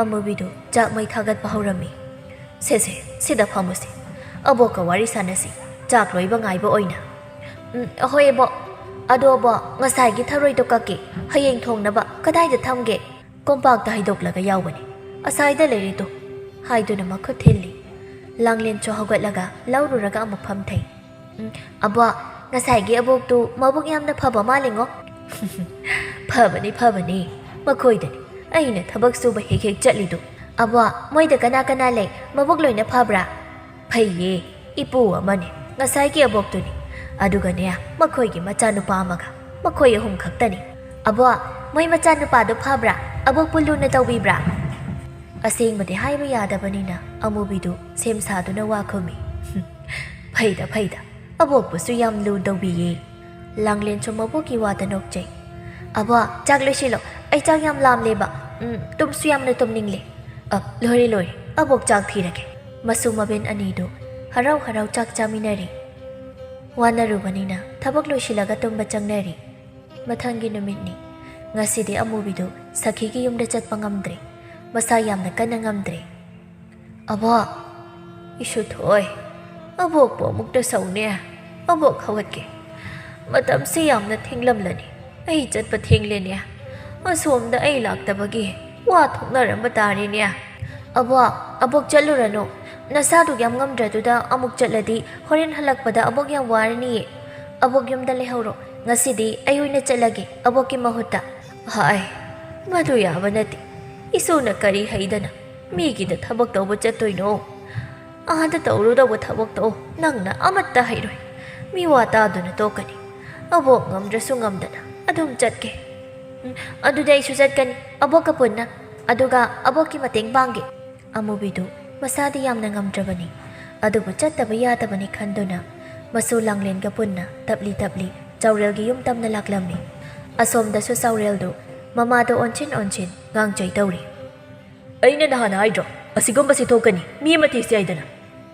ꯑꯃꯨꯕꯤꯗꯨ ꯆꯥꯛ ꯃꯩ ꯊꯥꯒꯠꯄ ꯍꯧꯔꯝꯃꯤ꯫ "ꯁꯦ, ꯁꯦ, ꯁꯤꯗ ꯐꯝꯃꯨꯁꯦ꯫ ꯑꯕꯣꯛꯀ ꯋꯥꯔꯤ ꯁꯥꯟꯅꯁꯤ, ꯆꯥꯛ ꯂꯣꯏꯕ ꯉꯥꯏꯕ ꯑꯣꯏꯅ꯫" "ꯎꯝ, ꯍꯣꯏ, ꯑꯕꯣꯛ꯫ ꯑꯗꯣ, ꯑꯕꯣꯛ, ꯉꯁꯥꯏꯒꯤ ꯊꯔꯣꯏꯗꯣ ꯀꯛꯀꯦ, ꯍꯌꯦꯡ ꯊꯣꯡꯅꯕ ꯀꯗꯥꯏꯗ ꯊꯝꯒꯦ?" "ꯀꯣꯝꯄꯥꯛꯇ ꯍꯩꯗꯣꯛꯂꯒ ꯌꯥꯎꯕꯅꯤ, ꯑꯁꯥꯏꯗ ꯂꯩꯔꯦ ꯇꯨ," ꯍꯥꯏꯗꯨꯅ ꯃꯈꯨꯠ ꯊꯤꯜꯂꯤ꯫ ꯂꯥꯡꯂꯦꯟꯁꯨ ꯍꯧꯒꯠꯂꯒ ꯂꯧꯔꯨꯔꯒ ꯑꯃꯨꯛ ꯐꯝꯊꯩ꯫ "ꯎꯝ, ꯑꯕꯣꯛ, ꯉꯁꯥꯏꯒꯤ ꯑꯕꯣꯛꯇꯨ ꯃꯕꯨꯛ ꯌꯥꯝꯅ ꯐꯕ ꯃꯥꯜꯂꯤꯉꯣ꯫" "ꯐꯕꯅꯤ, ꯐꯕꯅꯤ, ꯃꯈꯣꯏꯗꯅꯤ ꯑꯩꯅ ꯊꯕꯛ ꯁꯨꯕ ꯍꯦꯛ ꯍꯦꯛ ꯆꯠꯂꯤꯗꯨ꯫ "ꯑꯕꯣ, ꯃꯣꯏꯗ ꯀꯅꯥ ꯀꯅꯥ ꯂꯩ? ꯃꯕꯨꯛ ꯂꯣꯏꯅ ꯐꯕ꯭ꯔꯥ?" "ꯐꯩꯌꯦ, ꯏꯄꯨ ꯑꯃꯅꯦ, ꯉꯁꯥꯏꯒꯤ ꯑꯕꯣꯛꯇꯨꯅꯤ, ꯑꯗꯨꯒꯅꯦ, ꯃꯈꯣꯏꯒꯤ ꯃꯆꯥꯅꯨꯄꯥ ꯑꯃꯒ꯫ ꯃꯈꯣꯏ ꯑꯍꯨꯝ ꯈꯛꯇꯅꯤ꯫" "ꯑꯕꯣ, ꯃꯣꯏ ꯃꯆꯥꯅꯨꯄꯥꯗꯣ ꯐꯕ꯭ꯔꯥ? ꯑꯕꯣꯛꯄꯨ ꯂꯨꯅ ꯇꯧꯕꯤꯕ꯭ꯔꯥ?" ꯑꯁꯦꯡꯕꯗꯤ ꯍꯥꯏꯕ ꯌꯥꯗꯕꯅꯤꯅ ꯑꯃꯨꯕꯤꯗꯨ ꯁꯦꯝ ꯁꯥꯗꯨꯅ ꯋꯥ ꯈꯨꯝꯃꯤ꯫ "ꯐꯩꯗ, ꯐꯩꯗ, ꯑꯕꯣꯛꯄꯨꯁꯨ ꯌꯥꯝ ꯂꯨ ꯇꯧꯕꯤꯌꯦ꯫" ꯂꯥꯡꯂꯦꯟꯁꯨ ꯃꯕꯣꯛꯀꯤ ꯋꯥꯗ ꯅꯣꯛꯆꯩ꯫ "ꯑꯕꯣ, ꯆꯥꯛ ꯂꯣꯏꯁꯤꯜꯂꯣ, ꯑꯩ ꯆꯥꯛ ꯌꯥꯝ ꯂꯥꯝꯂꯦꯕ꯫ ꯎꯝ, ꯇꯨꯝꯁꯨ ꯌꯥꯝꯅ ꯇꯨꯝꯅꯤꯡꯂꯦ꯫" "ꯑ, ꯂꯣꯏꯔꯦ, ꯂꯣꯏꯔꯦ, ꯑꯕꯣꯛ ꯆꯥꯛ ꯊꯤꯔꯒꯦ꯫" ꯃꯁꯨ ꯃꯕꯦꯟ ꯑꯅꯤꯗꯨ ꯍꯔꯥꯎ ꯍꯔꯥꯎ ꯆꯥꯛ ꯆꯥꯃꯤꯟꯅꯔꯤ꯫ ꯋꯥꯅꯔꯨꯕꯅꯤꯅ ꯊꯕꯛ ꯂꯣꯏꯁꯤꯜꯂꯒ ꯇꯨꯝꯕ ꯆꯪꯅꯔꯤ꯫ ꯃꯊꯪꯒꯤ ꯅꯨꯃꯤꯠꯅꯤ꯫ ꯉꯁꯤꯗꯤ ꯑꯃꯨꯕꯤꯗꯨ ꯁꯈꯤꯒꯤ ꯌꯨꯝꯗ ꯆꯠꯄ ꯉꯝꯗ꯭ꯔꯦ꯫ ꯃꯁꯥ ꯌꯥꯝꯅ ꯀꯟꯅ ꯉꯝꯗ꯭ꯔꯦ꯫ "ꯑꯕꯣꯛ!" "ꯏꯁꯨꯊꯣꯏ, ꯑꯕꯣꯛꯄꯨ ꯑꯃꯨꯛꯇ ꯁꯧꯅꯦ꯫ ꯑꯕꯣꯛ ꯍꯧꯒꯠꯀꯦ꯫ ꯃꯇꯝꯁꯤ ꯌꯥꯝꯅ ꯊꯦꯡꯂꯝꯂꯅꯤ꯫ ꯑꯩ ꯆꯠꯄ ꯊꯦꯡꯂꯦꯅꯦ꯫ ꯑꯁꯣꯝꯗ ꯑꯩ ꯂꯥꯛꯇꯕꯒꯤ ꯋꯥ ꯊꯣꯛꯅꯔꯝꯕ ꯇꯥꯔꯦꯅꯦ꯫" "ꯑꯕꯣꯛ, ꯑꯕꯣꯛ ꯆꯠꯂꯨꯔꯅꯨ꯫ ꯅꯁꯥꯗꯨ ꯌꯥꯝ ꯉꯝꯗ꯭ꯔꯗꯨꯗ ꯑꯃꯨꯛ ꯆꯠꯂꯗꯤ ꯍꯣꯔꯦꯟ ꯍꯜꯂꯛꯄꯗ ꯑꯕꯣꯛ ꯌꯥꯝ ꯋꯥꯔꯅꯤꯌꯦ꯫ ꯑꯕꯣꯛ ꯌꯨꯝꯗ ꯂꯩꯍꯧꯔꯣ꯫ ꯉꯁꯤꯗꯤ ꯑꯩ ꯑꯣꯏꯅ ꯆꯠꯂꯒꯦ ꯑꯕꯣꯛꯀꯤ ꯃꯍꯨꯠꯇ꯫" "ꯍꯥꯏ, ꯃꯗꯨ ꯌꯥꯕ ꯅꯠꯇꯦ꯫ ꯏꯁꯨꯅ ꯀꯔꯤ ꯍꯩꯗꯅ ꯃꯤꯒꯤꯗ ꯊꯕꯛ ꯇꯧꯕ ꯆꯠꯇꯣꯏꯅꯣ? ꯑꯥꯗ ꯇꯧꯔꯨꯗꯧꯕ ꯊꯕꯛꯇꯣ ꯅꯪꯅ ꯑꯃꯠꯇ ꯍꯩꯔꯣꯏ꯫ ꯃꯤ ꯋꯥ ꯇꯥꯗꯨꯅ ꯇꯣꯛꯀꯅꯤ꯫ ꯑꯕꯣꯛ ꯉꯝꯗ꯭ꯔꯁꯨ ꯉꯝꯗꯅ ꯑꯗꯨꯝ ꯆꯠꯀꯦ꯫" "ꯎꯝ, ꯑꯗꯨꯗꯤ ꯑꯩꯁꯨ ꯆꯠꯀꯅꯤ, ꯑꯕꯣꯛꯀ ꯄꯨꯟꯅ꯫ ꯑꯗꯨꯒ ꯑꯕꯣꯛꯀꯤ ꯃꯇꯦꯡ ꯄꯥꯡꯒꯦ꯫" ꯑꯃꯨꯕꯤꯗꯨ ꯃꯁꯥꯗꯤ ꯌꯥꯝꯅ ꯉꯝꯗ꯭ꯔꯕꯅꯤ, ꯑꯗꯨꯕꯨ ꯆꯠꯇꯕ ꯌꯥꯗꯕꯅꯤ ꯈꯟꯗꯨꯅ ꯃꯁꯨ ꯂꯥꯡꯂꯦꯟꯒ ꯄꯨꯟꯅ ꯇꯞꯂꯤ ꯇꯞꯂꯤ ꯆꯥꯎꯔꯦꯜꯒꯤ ꯌꯨꯝ ꯇꯝꯅ ꯂꯥꯛꯂꯝꯃꯤ꯫ ꯑꯁꯣꯝꯗꯁꯨ ꯆꯥꯎꯔꯦꯜꯗꯨ ꯃꯃꯥꯗ ꯑꯣꯟꯁꯤꯟ ꯑꯣꯟꯁꯤꯟ ꯉꯥꯡꯆꯩ ꯇꯧꯔꯤ꯫ "ꯑꯩꯅ ꯅꯍꯥꯟ ꯍꯥꯏꯗ꯭ꯔꯣ, ꯑꯁꯤꯒꯨꯝꯕꯁꯤ ꯊꯣꯛꯀꯅꯤ, ꯃꯤ ꯑꯃ ꯊꯤꯁꯤ ꯍꯥꯏꯗꯅ꯫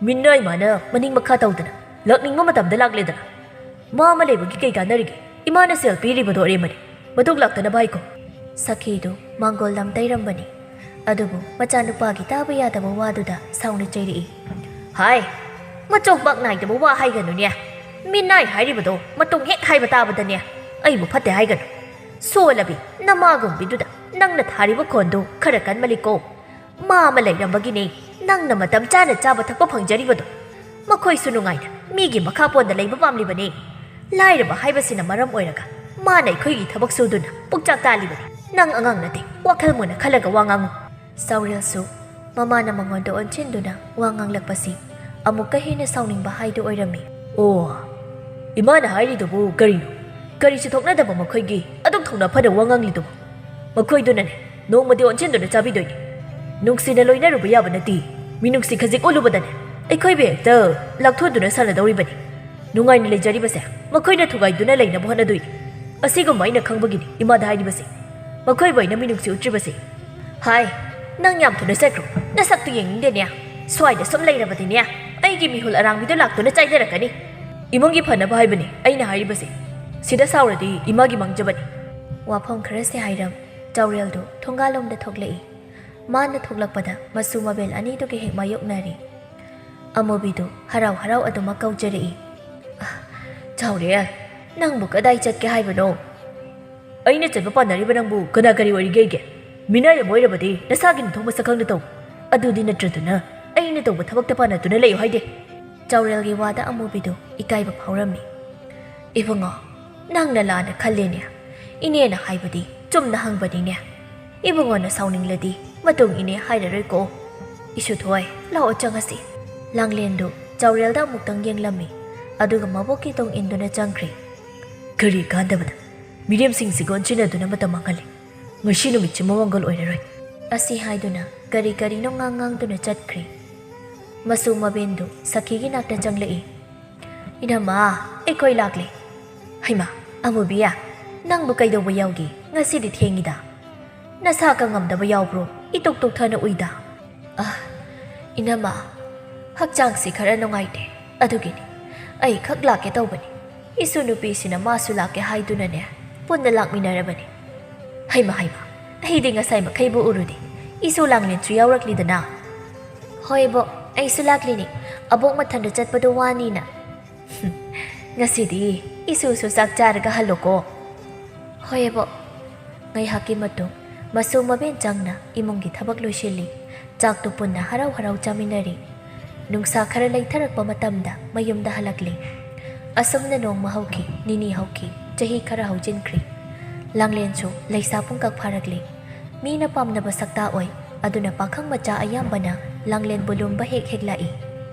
ꯃꯤꯅ ꯏꯃꯥꯅ ꯃꯅꯤꯡ ꯃꯈꯥ ꯇꯧꯗꯅ ꯂꯥꯛꯅꯤꯡꯕ ꯃꯇꯝꯗ ꯂꯥꯛꯂꯦꯗꯅ꯫ ꯃꯥ ꯑꯃ ꯂꯩꯕꯒꯤ ꯀꯩ ꯀꯥꯟꯅꯔꯤꯒꯦ? ꯏꯃꯥꯅ ꯁꯦꯜ ꯄꯤꯔꯤꯕꯗꯣ ꯑꯔꯦꯝꯕꯅꯤ꯫ ꯃꯇꯨꯡ ꯂꯥꯛꯇꯅꯕ ꯍꯥꯏꯀꯣ꯫" ꯁꯈꯤꯗꯨ ꯃꯥꯡꯒꯣꯜ ꯂꯝꯇꯩꯔꯝꯕꯅꯤ꯫ ꯑꯗꯨꯕꯨ ꯃꯆꯥꯅꯨꯄꯥꯒꯤ ꯇꯥꯕ ꯌꯥꯗꯕ ꯋꯥꯗꯨꯗ ꯁꯥꯎꯅ ꯆꯩꯔꯛꯏ꯫ "ꯍꯥꯏ, ꯃꯆꯣꯡꯄꯥꯛ ꯅꯥꯏꯗꯕ ꯋꯥ ꯍꯥꯏꯒꯅꯨꯅꯦ꯫ ꯃꯤꯅꯥꯏ ꯍꯥꯏꯔꯤꯕꯗꯣ ꯃꯇꯨꯡ ꯍꯦꯛ ꯍꯥꯏꯕ ꯇꯥꯕꯗꯅꯦ ꯑꯩꯕꯨ ꯐꯠꯇꯦ ꯍꯥꯏꯒꯅꯨ꯫ ꯁꯣꯜꯂꯕꯤ ꯅꯃꯥꯒꯨꯝꯕꯤꯗꯨꯗ ꯅꯪꯅ ꯊꯥꯔꯤꯕ ꯈꯣꯟꯗꯨ ꯈꯔ ꯀꯟꯃꯜꯂꯤꯀꯣ꯫ ꯃꯥ ꯑꯃ ꯂꯩꯔꯝꯕꯒꯤꯅꯦ ꯅꯪꯅ ꯃꯇꯝ ꯆꯥꯅ ꯆꯥꯕ ꯊꯛꯄ ꯐꯪꯖꯔꯤꯕꯗꯣ꯫ ꯃꯈꯣꯏꯁꯨ ꯅꯨꯡꯉꯥꯏꯅ ꯃꯤꯒꯤ ꯃꯈꯥ ꯄꯣꯟꯗ ꯂꯩꯕ ꯄꯥꯝꯂꯤꯕꯅꯦ꯫ ꯂꯥꯏꯔꯕ ꯍꯥꯏꯕꯁꯤꯅ ꯃꯔꯝ ꯑꯣꯏꯔꯒ ꯃꯥꯅ ꯑꯩꯈꯣꯏꯒꯤ ꯊꯕꯛ ꯁꯨꯗꯨꯅ ꯄꯨꯛꯆꯥꯛ ꯇꯥꯜꯂꯤꯕꯅꯤ꯫ ꯅꯪ ꯑꯉꯥꯡ ꯅꯠꯇꯦ, ꯋꯥꯈꯜ ꯃꯨꯟꯅ ꯈꯜꯂꯒ ꯋꯥ ꯉꯥꯡꯉꯨ꯫" ꯆꯥꯎꯔꯦꯜꯁꯨ ꯃꯃꯥꯅ ꯃꯉꯣꯟꯗ ꯑꯣꯟꯁꯤꯟꯗꯨꯅ ꯋꯥ ꯉꯥꯡꯂꯛꯄꯁꯤ ꯑꯃꯨꯛꯀ ꯍꯦꯟꯅ ꯁꯥꯎꯅꯤꯡꯕ ꯍꯥꯏꯗꯨ ꯑꯣꯏꯔꯝꯃꯤ꯫ "ꯑꯣ, ꯏꯃꯥꯅ ꯍꯥꯏꯔꯤꯗꯨꯕꯨ ꯀꯔꯤꯅꯣ? ꯀꯔꯤꯁꯨ ꯊꯣꯛꯅꯗꯕ ꯃꯈꯣꯏꯒꯤ ꯑꯗꯨꯛ ꯊꯧꯅꯥ ꯐꯅ ꯋꯥ ꯉꯥꯡꯂꯤꯗꯨꯕꯨ? ꯃꯈꯣꯏꯗꯨꯅꯅꯦ, ꯅꯣꯡꯃꯗꯤ ꯑꯣꯟꯁꯤꯟꯗꯨꯅ ꯆꯥꯕꯤꯗꯣꯏꯅꯤ꯫ ꯅꯨꯡꯁꯤꯅ ꯂꯣꯏꯅꯔꯨꯕ ꯌꯥꯕ ꯅꯠꯇꯦ꯫ ꯃꯤꯅꯨꯡꯁꯤ ꯈꯖꯤꯛ ꯎꯠꯂꯨꯕꯗꯅꯦ, ꯑꯩꯈꯣꯏꯕꯨ ꯍꯦꯛꯇ ꯂꯥꯛꯊꯣꯟꯗꯨꯅ ꯁꯥꯟꯅꯗꯧꯔꯤꯕꯅꯤ꯫ ꯅꯨꯡꯉꯥꯏꯅ ꯂꯩꯖꯔꯤꯕꯁꯦ ꯃꯈꯣꯏꯅ ꯊꯨꯒꯥꯏꯗꯨꯅ ꯂꯩꯅꯕ ꯍꯣꯠꯅꯗꯣꯏꯅꯤ꯫ ꯑꯁꯤꯒꯨꯝꯕ ꯑꯩꯅ ꯈꯪꯕꯒꯤꯅꯤ ꯏꯃꯥꯗ ꯍꯥꯏꯔꯤꯕꯁꯦ꯫ ꯃꯈꯣꯏꯕꯨ ꯑꯩꯅ ꯃꯤꯅꯨꯡꯁꯤ ꯎꯠꯇ꯭ꯔꯤꯕꯁꯦ꯫" "ꯍꯥꯏ, ꯅꯪ ꯌꯥꯝ ꯊꯨꯅ ꯆꯠꯈ꯭ꯔꯣ꯫ ꯅꯁꯛꯇꯨ ꯌꯦꯡꯅꯤꯡꯗꯦꯅꯦ꯫ ꯁ꯭ꯋꯥꯏꯗ ꯁꯨꯝ ꯂꯩꯔꯕꯗꯤꯅꯦ, ꯑꯩꯒꯤ ꯃꯤꯍꯨꯜ ꯑꯔꯥꯡꯕꯤꯗꯣ ꯂꯥꯛꯇꯨꯅ ꯆꯥꯏꯊꯔꯛꯀꯅꯤ꯫ ꯏꯃꯨꯡꯒꯤ ꯐꯅꯕ ꯍꯥꯏꯕꯅꯤ ꯑꯩꯅ ꯍꯥꯏꯔꯤꯕꯁꯦ꯫ ꯁꯤꯗ ꯁꯥꯎꯔꯗꯤ ꯏꯃꯥꯒꯤ ꯃꯥꯡꯖꯕꯅꯤ꯫" ꯋꯥꯐꯝ ꯈꯔꯁꯦ ꯍꯥꯏꯔꯝ ꯆꯥꯎꯔꯦꯜꯗꯨ ꯊꯣꯡꯒꯥꯜꯂꯣꯝꯗ ꯊꯣꯛꯂꯛꯏ꯫ ꯃꯥꯅ ꯊꯣꯛꯂꯛꯄꯗ ꯃꯁꯨ ꯃꯕꯦꯜ ꯑꯅꯤꯗꯨꯒ ꯍꯦꯛ ꯃꯥꯌꯣꯛꯅꯔꯤ꯫ ꯑꯃꯨꯕꯤꯗꯨ ꯍꯔꯥꯎ ꯍꯔꯥꯎ ꯑꯗꯨꯃꯛ ꯀꯧꯖꯔꯛꯏ꯫ "ꯑ, ꯆꯥꯎꯔꯦꯜ, ꯅꯪꯕꯨ ꯀꯗꯥꯏ ꯆꯠꯀꯦ ꯍꯥꯏꯕꯅꯣ?" "ꯑꯩꯅ ꯆꯠꯄ ꯄꯥꯟꯅꯔꯤꯕ ꯅꯪꯕꯨ ꯀꯅꯥ ꯀꯔꯤ ꯑꯣꯏꯔꯤꯒꯦ? ꯃꯤꯅꯥꯏ ꯑꯃ ꯑꯣꯏꯔꯕꯗꯤ ꯅꯁꯥꯒꯤ ꯅꯊꯧ ꯃꯁꯛ ꯈꯪꯅ ꯇꯧ꯫ ꯑꯗꯨꯗꯤ ꯅꯠꯇ꯭ꯔꯗꯨꯅ ꯑꯩꯅ ꯇꯧꯕ ꯊꯕꯛꯇ ꯄꯥꯟꯅꯗꯨꯅ ꯂꯩꯌꯨ ꯍꯥꯏꯗꯦ꯫" ꯆꯥꯎꯔꯦꯜꯒꯤ ꯋꯥꯗ ꯑꯃꯨꯕꯤꯗꯨ ꯏꯀꯥꯏꯕ ꯐꯥꯎꯔꯝꯃꯤ꯫ "ꯏꯕꯨꯡꯉꯣ, ꯅꯪꯅ ꯂꯥꯟꯅ ꯈꯜꯂꯦꯅꯦ꯫ ꯏꯅꯦꯅ ꯍꯥꯏꯕꯗꯤ ꯆꯨꯝꯅ ꯍꯪꯕꯅꯤꯅꯦ꯫ ꯏꯕꯨꯡꯉꯣꯅ ꯁꯥꯎꯅꯤꯡꯂꯗꯤ ꯃꯇꯨꯡ ꯏꯅꯦ ꯍꯥꯏꯔꯔꯣꯏꯀꯣ꯫ ꯏꯁꯨꯊꯣꯏ, ꯂꯥꯛꯑꯣ ꯆꯪꯉꯁꯤ꯫" ꯂꯥꯡꯂꯦꯟꯗꯨ ꯆꯥꯎꯔꯦꯜꯗ ꯑꯃꯨꯛꯇꯪ ꯌꯦꯡꯂꯝꯃꯤ, ꯑꯗꯨꯒ ꯃꯕꯣꯛꯀꯤ ꯇꯨꯡ ꯏꯟꯗꯨꯅ ꯆꯪꯈ꯭ꯔꯦ꯫ "ꯀꯔꯤ ꯀꯥꯟꯗꯕꯗ ꯃꯤꯔꯦꯝꯁꯤꯡꯁꯤꯒ ꯑꯣꯟꯁꯤꯟꯅꯗꯨꯅ ꯃꯇꯝ ꯃꯥꯡꯍꯜꯂꯤ꯫ ꯉꯁꯤ ꯅꯨꯃꯤꯠꯁꯤ ꯃꯃꯥꯡꯒꯜ ꯑꯣꯏꯔꯔꯣꯏ꯫" ꯑꯁꯤ ꯍꯥꯏꯗꯨꯅ ꯀꯔꯤ ꯀꯔꯤꯅꯣ ꯉꯥꯡ ꯉꯥꯡꯗꯨꯅ ꯆꯠꯈ꯭ꯔꯦ꯫ ꯃꯁꯨ ꯃꯕꯦꯟꯗꯨ ꯁꯈꯤꯒꯤ ꯅꯥꯛꯇ ꯆꯪꯂꯛꯏ꯫ "ꯏꯅꯝꯃ, ꯑꯩꯈꯣꯏ ꯂꯥꯛꯂꯦ꯫" "ꯍꯩꯃꯥ, ꯑꯃꯨꯕꯤꯌꯥ, ꯅꯪꯕꯨ ꯀꯩꯗꯧꯕ ꯌꯥꯎꯒꯦ? ꯉꯁꯤꯗꯤ ꯊꯦꯡꯉꯤꯗ꯫ ꯅꯁꯥ ꯀꯉꯝꯗꯕ ꯌꯥꯎꯕ꯭ꯔꯣ? ꯏꯇꯣꯛ ꯇꯣꯛꯊꯅ ꯎꯏꯗ꯫" "ꯑ, ꯏꯅꯝꯃ, ꯍꯛꯆꯥꯡꯁꯤ ꯈꯔ ꯅꯨꯡꯉꯥꯏꯇꯦ, ꯑꯗꯨꯒꯤꯅꯤ꯫ ꯑꯩ ꯈꯛ ꯂꯥꯛꯀꯦ ꯇꯧꯕꯅꯤ꯫ ꯏꯁꯨ ꯅꯨꯄꯤꯁꯤꯅ ꯃꯥꯁꯨ ꯂꯥꯛꯀꯦ ꯍꯥꯏꯗꯨꯅꯅꯦ, ꯄꯨꯟꯅ ꯂꯥꯛꯃꯤꯟꯅꯔꯕꯅꯤ꯫" "ꯍꯩꯃꯥ, ꯍꯩꯃꯥ, ꯑꯩꯗꯤ ꯉꯁꯥꯏ ꯃꯈꯩꯕꯨ ꯎꯔꯨꯗꯦ꯫ ꯏꯁꯨ ꯂꯥꯡꯂꯦꯟꯁꯨ ꯌꯥꯎꯔꯛꯂꯤꯗꯅ꯫" "ꯍꯣꯏ ꯕꯣꯛ, ꯑꯩꯁꯨ ꯂꯥꯛꯂꯤꯅꯤ꯫ ꯑꯕꯣꯛ ꯃꯊꯟꯗ ꯆꯠꯄꯗꯣ ꯋꯥꯅꯤꯅ꯫" "ꯉꯁꯤꯗꯤ ꯏꯁꯨꯁꯨ ꯆꯥꯛ ꯆꯥꯔꯒ ꯍꯜꯂꯣꯀꯣ꯫" "ꯍꯣꯏ ꯕꯣꯛ꯫" ꯉꯥꯏꯍꯥꯛꯀꯤ ꯃꯇꯨꯡ ꯃꯁꯨ ꯃꯕꯦꯟ ꯆꯪꯅ ꯏꯃꯨꯡꯒꯤ ꯊꯕꯛ ꯂꯣꯏꯁꯤꯜꯂꯤ꯫ ꯆꯥꯛꯇꯨ ꯄꯨꯟꯅ ꯍꯔꯥꯎ ꯍꯔꯥꯎ ꯆꯥꯃꯤꯟꯅꯔꯤ꯫ ꯅꯨꯡꯁꯥ ꯈꯔ ꯂꯩꯊꯔꯛꯄ ꯃꯇꯝꯗ ꯃꯌꯨꯝꯗ ꯍꯜꯂꯛꯂꯤ꯫ ꯑꯁꯨꯝꯅ ꯅꯣꯡꯃ ꯍꯧꯈꯤ, ꯅꯤꯅꯤ ꯍꯧꯈꯤ, ꯆꯍꯤ ꯈꯔ ꯍꯧꯖꯤꯟꯈ꯭ꯔꯤ꯫ ꯂꯥꯡꯂꯦꯟꯁꯨ ꯂꯩꯁꯥ ꯄꯨꯡꯀꯛ ꯐꯥꯔꯛꯂꯤ꯫ ꯃꯤꯅ ꯄꯥꯝꯅꯕ ꯁꯛꯇꯥ ꯑꯣꯏ꯫ ꯑꯗꯨꯅ ꯄꯥꯈꯪ ꯃꯆꯥ ꯑꯌꯥꯝꯕꯅ ꯂꯥꯡꯂꯦꯟꯕꯨ ꯂꯨꯝꯕ ꯍꯦꯛ ꯍꯦꯛ ꯂꯥꯛꯏ꯫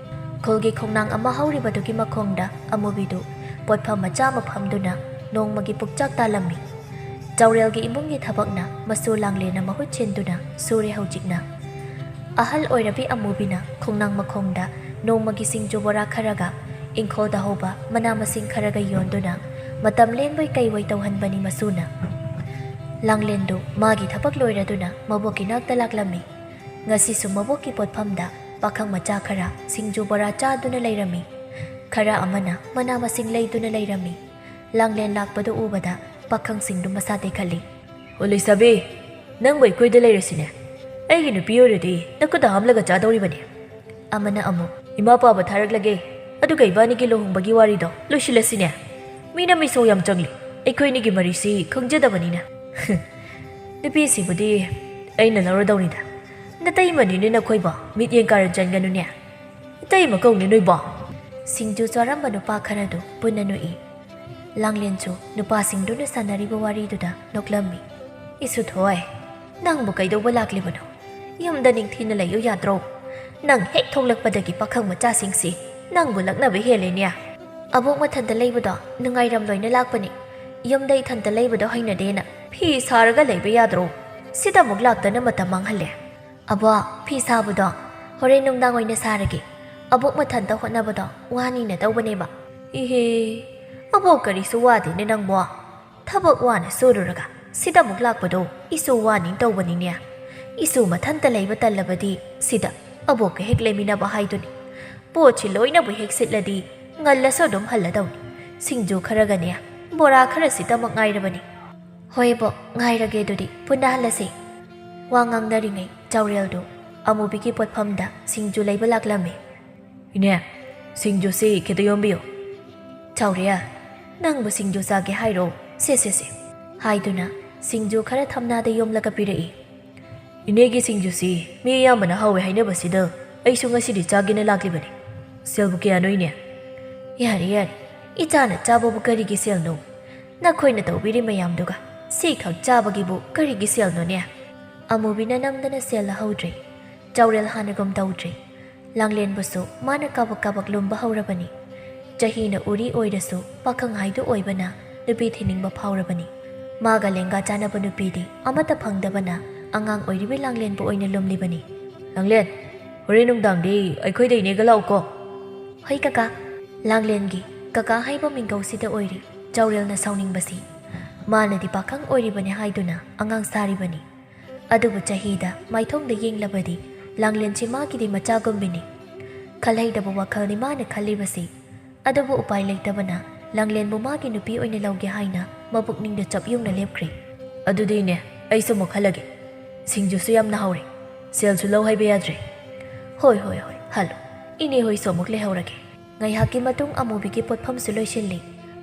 ꯈꯨꯜꯒꯤ ꯈꯣꯡꯅꯥꯡ ꯑꯃ ꯍꯧꯔꯤꯕꯗꯨꯒꯤ ꯃꯈꯣꯡꯗ ꯑꯃꯨꯕꯤꯗꯨ ꯄꯣꯠꯐꯝ ꯃꯆꯥ ꯑꯃ ꯐꯝꯗꯨꯅ ꯅꯣꯡꯃꯒꯤ ꯄꯨꯛꯆꯥꯛ ꯇꯥꯜꯂꯝꯃꯤ꯫ ꯆꯥꯎꯔꯦꯜꯒꯤ ꯏꯃꯨꯡꯒꯤ ꯊꯕꯛꯅ ꯃꯁꯨ ꯂꯥꯡꯂꯦꯟꯅ ꯃꯍꯨꯠ ꯁꯤꯟꯗꯨꯅ ꯁꯨꯔꯦ ꯍꯧꯖꯤꯛꯅ꯫ ꯑꯍꯜ ꯑꯣꯏꯔꯕꯤ ꯑꯃꯨꯕꯤꯅ ꯈꯣꯡꯅꯥꯡ ꯃꯈꯣꯡꯗ ꯅꯣꯡꯃꯒꯤ ꯁꯤꯡꯖꯨ ꯕꯣꯔꯥ ꯈꯔꯒ ꯏꯪꯈꯣꯜꯗ ꯍꯧꯕ ꯃꯅꯥ ꯃꯁꯤꯡ ꯈꯔꯒ ꯌꯣꯟꯗꯨꯅ ꯃꯇꯝ ꯂꯦꯟꯕꯣꯏ ꯀꯩꯕꯣꯏ ꯇꯧꯍꯟꯕꯅꯤ ꯃꯁꯨꯅ꯫ ꯂꯥꯡꯂꯦꯟꯗꯨ ꯃꯥꯒꯤ ꯊꯕꯛ ꯂꯣꯏꯔꯗꯨꯅ ꯃꯕꯣꯛꯀꯤ ꯅꯥꯛꯇ ꯂꯥꯛꯂꯝꯃꯤ꯫ ꯉꯁꯤꯁꯨ ꯃꯕꯣꯛꯀꯤ ꯄꯣꯠꯐꯝꯗ ꯄꯥꯈꯪ ꯃꯆꯥ ꯈꯔ ꯁꯤꯡꯖꯨ ꯕꯣꯔꯥ ꯆꯥꯗꯨꯅ ꯂꯩꯔꯝꯃꯤ꯫ ꯈꯔ ꯑꯃꯅ ꯃꯅꯥ ꯃꯁꯤꯡ ꯂꯩꯗꯨꯅ ꯂꯩꯔꯝꯃꯤ꯫ ꯂꯥꯡꯂꯦꯟ ꯂꯥꯛꯄꯗꯨ ꯎꯕꯗ ꯄꯥꯈꯪꯁꯤꯡꯗꯨ ꯃꯁꯥ ꯇꯦꯛꯈꯠꯂꯤ꯫ "ꯑꯣ ꯂꯩꯁꯥꯕꯤ, ꯅꯪꯕꯨ ꯑꯩꯈꯣꯏꯗ ꯂꯩꯔꯁꯤꯅꯦ꯫ ꯑꯩꯒꯤ ꯅꯨꯄꯤ ꯑꯣꯏꯔꯗꯤ ꯅꯈꯨꯠꯇ ꯍꯥꯝꯂꯒ ꯆꯥꯗꯧꯔꯤꯕꯅꯦ꯫" ꯑꯃꯅ ꯑꯃꯨꯛ, "ꯏꯃꯥ ꯄꯥꯕ ꯊꯥꯔꯛꯂꯒꯦ, ꯑꯗꯨꯒ ꯏꯕꯥꯅꯤꯒꯤ ꯂꯨꯍꯣꯡꯕꯒꯤ ꯋꯥꯔꯤꯗꯣ ꯂꯣꯏꯁꯤꯜꯂꯁꯤꯅꯦ꯫ ꯃꯤꯅ ꯃꯤꯁꯧ ꯌꯥꯝ ꯆꯪꯂꯤ, ꯑꯩꯈꯣꯏꯅꯤꯒꯤ ꯃꯔꯤꯁꯤ ꯈꯪꯖꯗꯕꯅꯤꯅ꯫" "ꯅꯨꯄꯤꯁꯤꯕꯨꯗꯤ ꯑꯩꯅ ꯂꯧꯔꯗꯧꯅꯤꯗ꯫ ꯅꯇꯩꯃꯅꯤꯅꯦ ꯅꯈꯣꯏꯕꯣ, ꯃꯤꯠꯌꯦꯡ ꯀꯥꯔꯟ ꯆꯟꯒꯅꯨꯅꯦ꯫ ꯏꯇꯩꯃ ꯀꯧꯅꯤ ꯅꯣꯏꯕꯣ꯫" ꯁꯤꯡꯖꯨ ꯆꯥꯔꯝꯕ ꯅꯨꯄꯥ ꯈꯔꯗꯨ ꯄꯨꯟꯅ ꯅꯣꯛꯏ꯫ ꯂꯥꯡꯂꯦꯟꯁꯨ ꯅꯨꯄꯥꯁꯤꯡꯗꯨꯅ ꯁꯥꯟꯅꯔꯤꯕ ꯋꯥꯔꯤꯗꯨꯗ ꯅꯣꯛꯂꯝꯃꯤ꯫ "ꯏꯁꯨꯊꯣꯏ, ꯅꯪꯕꯨ ꯀꯩꯗꯧꯕ ꯂꯥꯛꯂꯤꯕꯅꯣ? ꯌꯨꯝꯗ ꯅꯤꯡꯊꯤꯅ ꯂꯩꯌꯨ ꯌꯥꯗ꯭ꯔꯣ? ꯅꯪ ꯍꯦꯛ ꯊꯣꯛꯂꯛꯄꯗꯒꯤ ꯄꯥꯈꯪ ꯃꯆꯥꯁꯤꯡꯁꯤ ꯅꯪꯕꯨ ꯂꯛꯅꯕ ꯍꯦꯜꯂꯦꯅꯦ꯫" "ꯑꯕꯣꯛ ꯃꯊꯟꯇ ꯂꯩꯕꯗꯣ ꯅꯨꯡꯉꯥꯏꯔꯝꯂꯣꯏꯅ ꯂꯥꯛꯄꯅꯤ꯫ ꯌꯨꯝꯗ ꯏꯊꯟꯇ ꯂꯩꯕꯗꯣ ꯍꯩꯅꯗꯦꯅ ꯐꯤ ꯁꯥꯔꯒ ꯂꯩꯕ ꯌꯥꯗ꯭ꯔꯣ? ꯁꯤꯗ ꯑꯃꯨꯛ ꯂꯥꯛꯇꯅ ꯃꯇꯝ ꯃꯥꯡꯍꯜꯂꯦ꯫" "ꯑꯕꯣꯛ, ꯐꯤ ꯁꯥꯕꯗꯣ ꯍꯣꯔꯦꯟ ꯅꯨꯡꯗꯥꯡ ꯑꯣꯏꯅ ꯁꯥꯔꯒꯦ꯫ ꯑꯕꯣꯛ ꯃꯊꯟꯇ ꯍꯣꯠꯅꯕꯗꯣ ꯋꯥꯅꯤꯅ ꯇꯧꯕꯅꯦꯕ꯫" "ꯏꯍꯦ, ꯑꯕꯣꯛ ꯀꯔꯤꯁꯨ ꯋꯥꯗꯦꯅꯦ ꯅꯪꯕꯣ꯫ ꯊꯕꯛ ꯋꯥꯅ ꯁꯨꯔꯨꯔꯒ ꯁꯤꯗ ꯑꯃꯨꯛ ꯂꯥꯛꯄꯗꯣ ꯏꯁꯨ ꯋꯥꯅꯤ ꯇꯧꯕꯅꯤꯅꯦ꯫ ꯏꯁꯨ ꯃꯊꯟꯇ ꯂꯩꯕ ꯇꯜꯂꯕꯗꯤ ꯁꯤꯗ ꯑꯕꯣꯛꯀ ꯍꯦꯛ ꯂꯩꯃꯤꯟꯅꯕ ꯍꯥꯏꯗꯨꯅꯤ꯫ ꯄꯣꯠꯁꯤ ꯂꯣꯏꯅꯕꯨ ꯍꯦꯛ ꯁꯤꯠꯂꯗꯤ ꯉꯜꯂꯁꯨ ꯑꯗꯨꯝ ꯍꯜꯂꯗꯧꯅꯤ꯫ ꯁꯤꯡꯖꯨ ꯈꯔꯒꯅꯦ, ꯕꯣꯔꯥ ꯈꯔꯁꯤꯇꯃꯛ ꯉꯥꯏꯔꯕꯅꯤ꯫" "ꯍꯣꯏ ꯕꯣꯛ, ꯉꯥꯏꯔꯒꯦ ꯑꯗꯨꯗꯤ, ꯄꯨꯟꯅ ꯍꯜꯂꯁꯤ꯫" ꯋꯥ ꯉꯥꯡꯅꯔꯤꯉꯩ ꯆꯥꯎꯔꯦꯜꯗꯨ ꯑꯃꯨꯕꯤꯒꯤ ꯄꯣꯠꯐꯝꯗ ꯁꯤꯡꯖꯨ ꯂꯩꯕ ꯂꯥꯛꯂꯝꯃꯤ꯫ "ꯏꯅꯦ, ꯁꯤꯡꯖꯨꯁꯤ ꯈꯤꯇ ꯌꯣꯝꯕꯤꯌꯨ꯫" "ꯆꯥꯎꯔꯦꯜ, ꯅꯪꯕꯨ ꯁꯤꯡꯖꯨ ꯆꯥꯒꯦ ꯍꯥꯏꯔꯣ? ꯁꯦ, ꯁꯦ, ꯁꯦ꯫" ꯍꯥꯏꯗꯨꯅ ꯁꯤꯡꯖꯨ ꯈꯔ ꯊꯝꯅꯥꯗ ꯌꯣꯝꯂꯒ ꯄꯤꯔꯛꯏ꯫ "ꯏꯅꯦꯒꯤ ꯁꯤꯡꯖꯨꯁꯤ ꯃꯤ ꯑꯌꯥꯝꯕꯅ ꯍꯥꯎꯋꯦ ꯍꯥꯏꯅꯕꯁꯤꯗ ꯑꯩꯁꯨ ꯉꯁꯤꯗꯤ ꯆꯥꯒꯦꯅ ꯂꯥꯛꯂꯤꯕꯅꯤ꯫ ꯁꯦꯜꯕꯨ ꯀꯌꯥꯅꯣ, ꯏꯅꯦ?" "ꯌꯥꯔꯦ, ꯌꯥꯔꯦ, ꯏꯆꯥꯅ ꯆꯥꯕꯕꯨ ꯀꯔꯤꯒꯤ ꯁꯦꯜꯅꯣ? ꯅꯈꯣꯏꯅ ꯇꯧꯕꯤꯔꯤ ꯃꯌꯥꯝꯗꯨꯒ ꯁꯤꯈꯛ ꯆꯥꯕꯒꯤꯕꯨ ꯀꯔꯤꯒꯤ ꯁꯦꯜꯅꯣꯅꯦ?" ꯑꯃꯨꯕꯤꯅ ꯅꯝꯗꯅ ꯁꯦꯜ ꯂꯧꯍꯧꯗ꯭ꯔꯦ꯫ ꯆꯥꯎꯔꯦꯜ ꯍꯥꯟꯅꯒꯨꯝ ꯇꯧꯗ꯭ꯔꯦ꯫ ꯂꯥꯡꯂꯦꯟꯕꯨꯁꯨ ꯃꯥꯅ ꯀꯥꯕꯛ ꯀꯥꯕꯛ ꯂꯨꯝꯕ ꯍꯧꯔꯕꯅꯤ꯫ ꯆꯍꯤꯅ ꯎꯔꯤ ꯑꯣꯏꯔꯁꯨ ꯄꯥꯈꯪ ꯍꯥꯏꯗꯨ ꯑꯣꯏꯕꯅ ꯅꯨꯄꯤ ꯊꯤꯅꯤꯡꯕ ꯐꯥꯎꯔꯕꯅꯤ꯫ ꯃꯥꯒ ꯂꯦꯡꯒꯥ ꯆꯥꯟꯅꯕ ꯅꯨꯄꯤꯗꯤ ꯑꯃꯠꯇ ꯐꯪꯗꯕꯅ ꯑꯉꯥꯡ ꯑꯣꯏꯔꯤꯕꯤ ꯂꯥꯡꯂꯦꯟꯕꯨ ꯑꯣꯏꯅ ꯂꯨꯝꯂꯤꯕꯅꯤ꯫ "ꯂꯥꯡꯂꯦꯟ, ꯍꯣꯔꯦꯟ ꯅꯨꯡꯗꯥꯡꯗꯤ ꯑꯩꯈꯣꯏꯗ ꯏꯅꯦꯒ ꯂꯥꯛꯎꯀꯣ꯫" "ꯍꯣꯏ ꯀꯀꯥ꯫" ꯂꯥꯡꯂꯦꯟꯒꯤ ꯀꯀꯥ ꯍꯥꯏꯕ ꯃꯤꯡꯒꯧꯁꯤꯗ ꯑꯣꯏꯔꯤ ꯆꯥꯎꯔꯦꯜꯅ ꯁꯥꯎꯅꯤꯡꯕꯁꯤ꯫ ꯃꯥꯅꯗꯤ ꯄꯥꯈꯪ ꯑꯣꯏꯔꯤꯕꯅꯤ ꯍꯥꯏꯗꯨꯅ ꯑꯉꯥꯡ ꯁꯥꯔꯤꯕꯅꯤ꯫ ꯑꯗꯨꯕꯨ ꯆꯍꯤꯗ ꯃꯥꯏꯊꯣꯡꯗ ꯌꯦꯡꯂꯕꯗꯤ ꯂꯥꯡꯂꯦꯟꯁꯤ ꯃꯥꯒꯤꯗꯤ ꯃꯆꯥꯒꯨꯝꯕꯤꯅꯤ꯫ ꯈꯜꯍꯩꯗꯕ ꯋꯥꯈꯜꯅꯤ ꯃꯥꯅ ꯈꯜꯂꯤꯕꯁꯤ꯫ ꯑꯗꯨꯕꯨ ꯎꯄꯥꯏ ꯂꯩꯇꯕꯅ ꯂꯥꯡꯂꯦꯟꯕꯨ ꯃꯥꯒꯤ ꯅꯨꯄꯤ ꯑꯣꯏꯅ ꯂꯧꯒꯦ ꯍꯥꯏꯅ ꯃꯄꯨꯛꯅꯤꯡꯗ ꯆꯞ ꯌꯨꯡꯅ ꯂꯦꯞꯈ꯭ꯔꯦ꯫ "ꯑꯗꯨꯗꯤ ꯏꯅꯦ, ꯑꯩꯁꯨ ꯑꯃꯨꯛ ꯍꯜꯂꯒꯦ꯫ ꯁꯤꯡꯖꯨꯁꯨ ꯌꯥꯝꯅ ꯍꯥꯎꯔꯦ꯫ ꯁꯦꯜꯁꯨ ꯂꯧ ꯍꯥꯏꯕ ꯌꯥꯗ꯭ꯔꯦ꯫" "ꯍꯣꯏ, ꯍꯣꯏ, ꯍꯣꯏ, ꯍꯜꯂꯣ꯫ ꯏꯅꯦ ꯍꯣꯏꯁꯨ ꯑꯃꯨꯛ ꯂꯩꯍꯧꯔꯒꯦ꯫" ꯉꯥꯏꯍꯥꯛꯀꯤ ꯃꯇꯨꯡ ꯑꯃꯨꯕꯤꯒꯤ ꯄꯣꯠꯐꯝꯁꯨ ꯂꯣꯏꯁꯤꯜꯂꯤ꯫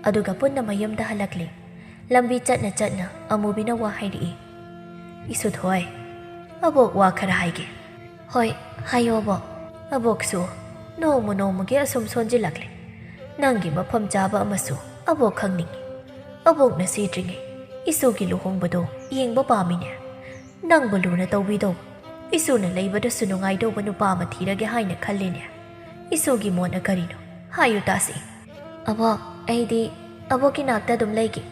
ꯑꯗꯨꯒ ꯄꯨꯟꯅ ꯃꯌꯨꯝꯗ ꯍꯜꯂꯛꯂꯤ꯫ ꯂꯝꯕꯤ ꯆꯠꯅ ꯆꯠꯅ ꯑꯃꯨꯕꯤꯅ ꯋꯥ ꯍꯥꯏꯔꯛꯏ꯫ "ꯏꯁꯨꯊꯣꯏ, ꯑꯕꯣꯛ ꯋꯥ ꯈꯔ ꯍꯥꯏꯒꯦ꯫" "ꯍꯣꯏ, ꯍꯥꯏꯌꯣ ꯑꯕꯣꯛ꯫" "ꯑꯕꯣꯛꯁꯨ ꯅꯣꯡꯃ ꯅꯣꯡꯃꯒꯤ ꯑꯁꯨꯝ ꯁꯣꯟꯖꯤꯜꯂꯛꯂꯦ꯫ ꯅꯪꯒꯤ ꯃꯐꯝ ꯆꯥꯕ ꯑꯃꯁꯨ ꯑꯕꯣꯛ ꯈꯪꯅꯤꯡꯏ꯫ ꯑꯕꯣꯛꯅ ꯁꯤꯗ꯭ꯔꯤꯉꯩ ꯏꯁꯨꯒꯤ ꯂꯨꯍꯣꯡꯕꯗꯣ ꯌꯦꯡꯕ ꯄꯥꯝꯃꯤꯅꯦ꯫ ꯅꯪꯕꯨ ꯂꯨꯅ ꯇꯧꯕꯤꯗꯧꯕ, ꯏꯁꯨꯅ ꯂꯩꯕꯗꯁꯨ ꯅꯨꯡꯉꯥꯏꯗꯧꯕ ꯅꯨꯄꯥ ꯑꯃ ꯊꯤꯔꯒꯦ ꯍꯥꯏꯅ ꯈꯜꯂꯤꯅꯦ꯫ ꯏꯁꯨꯒꯤ ꯃꯣꯠꯅ ꯀꯔꯤꯅꯣ? ꯍꯥꯏꯌꯨ ꯇꯥꯁꯤ꯫" "ꯑꯕꯣꯛ, ꯑꯩꯗꯤ ꯑꯕꯣꯛꯀꯤ ꯅꯥꯛꯇ ꯑꯗꯨꯝ ꯂꯩꯒꯦ꯫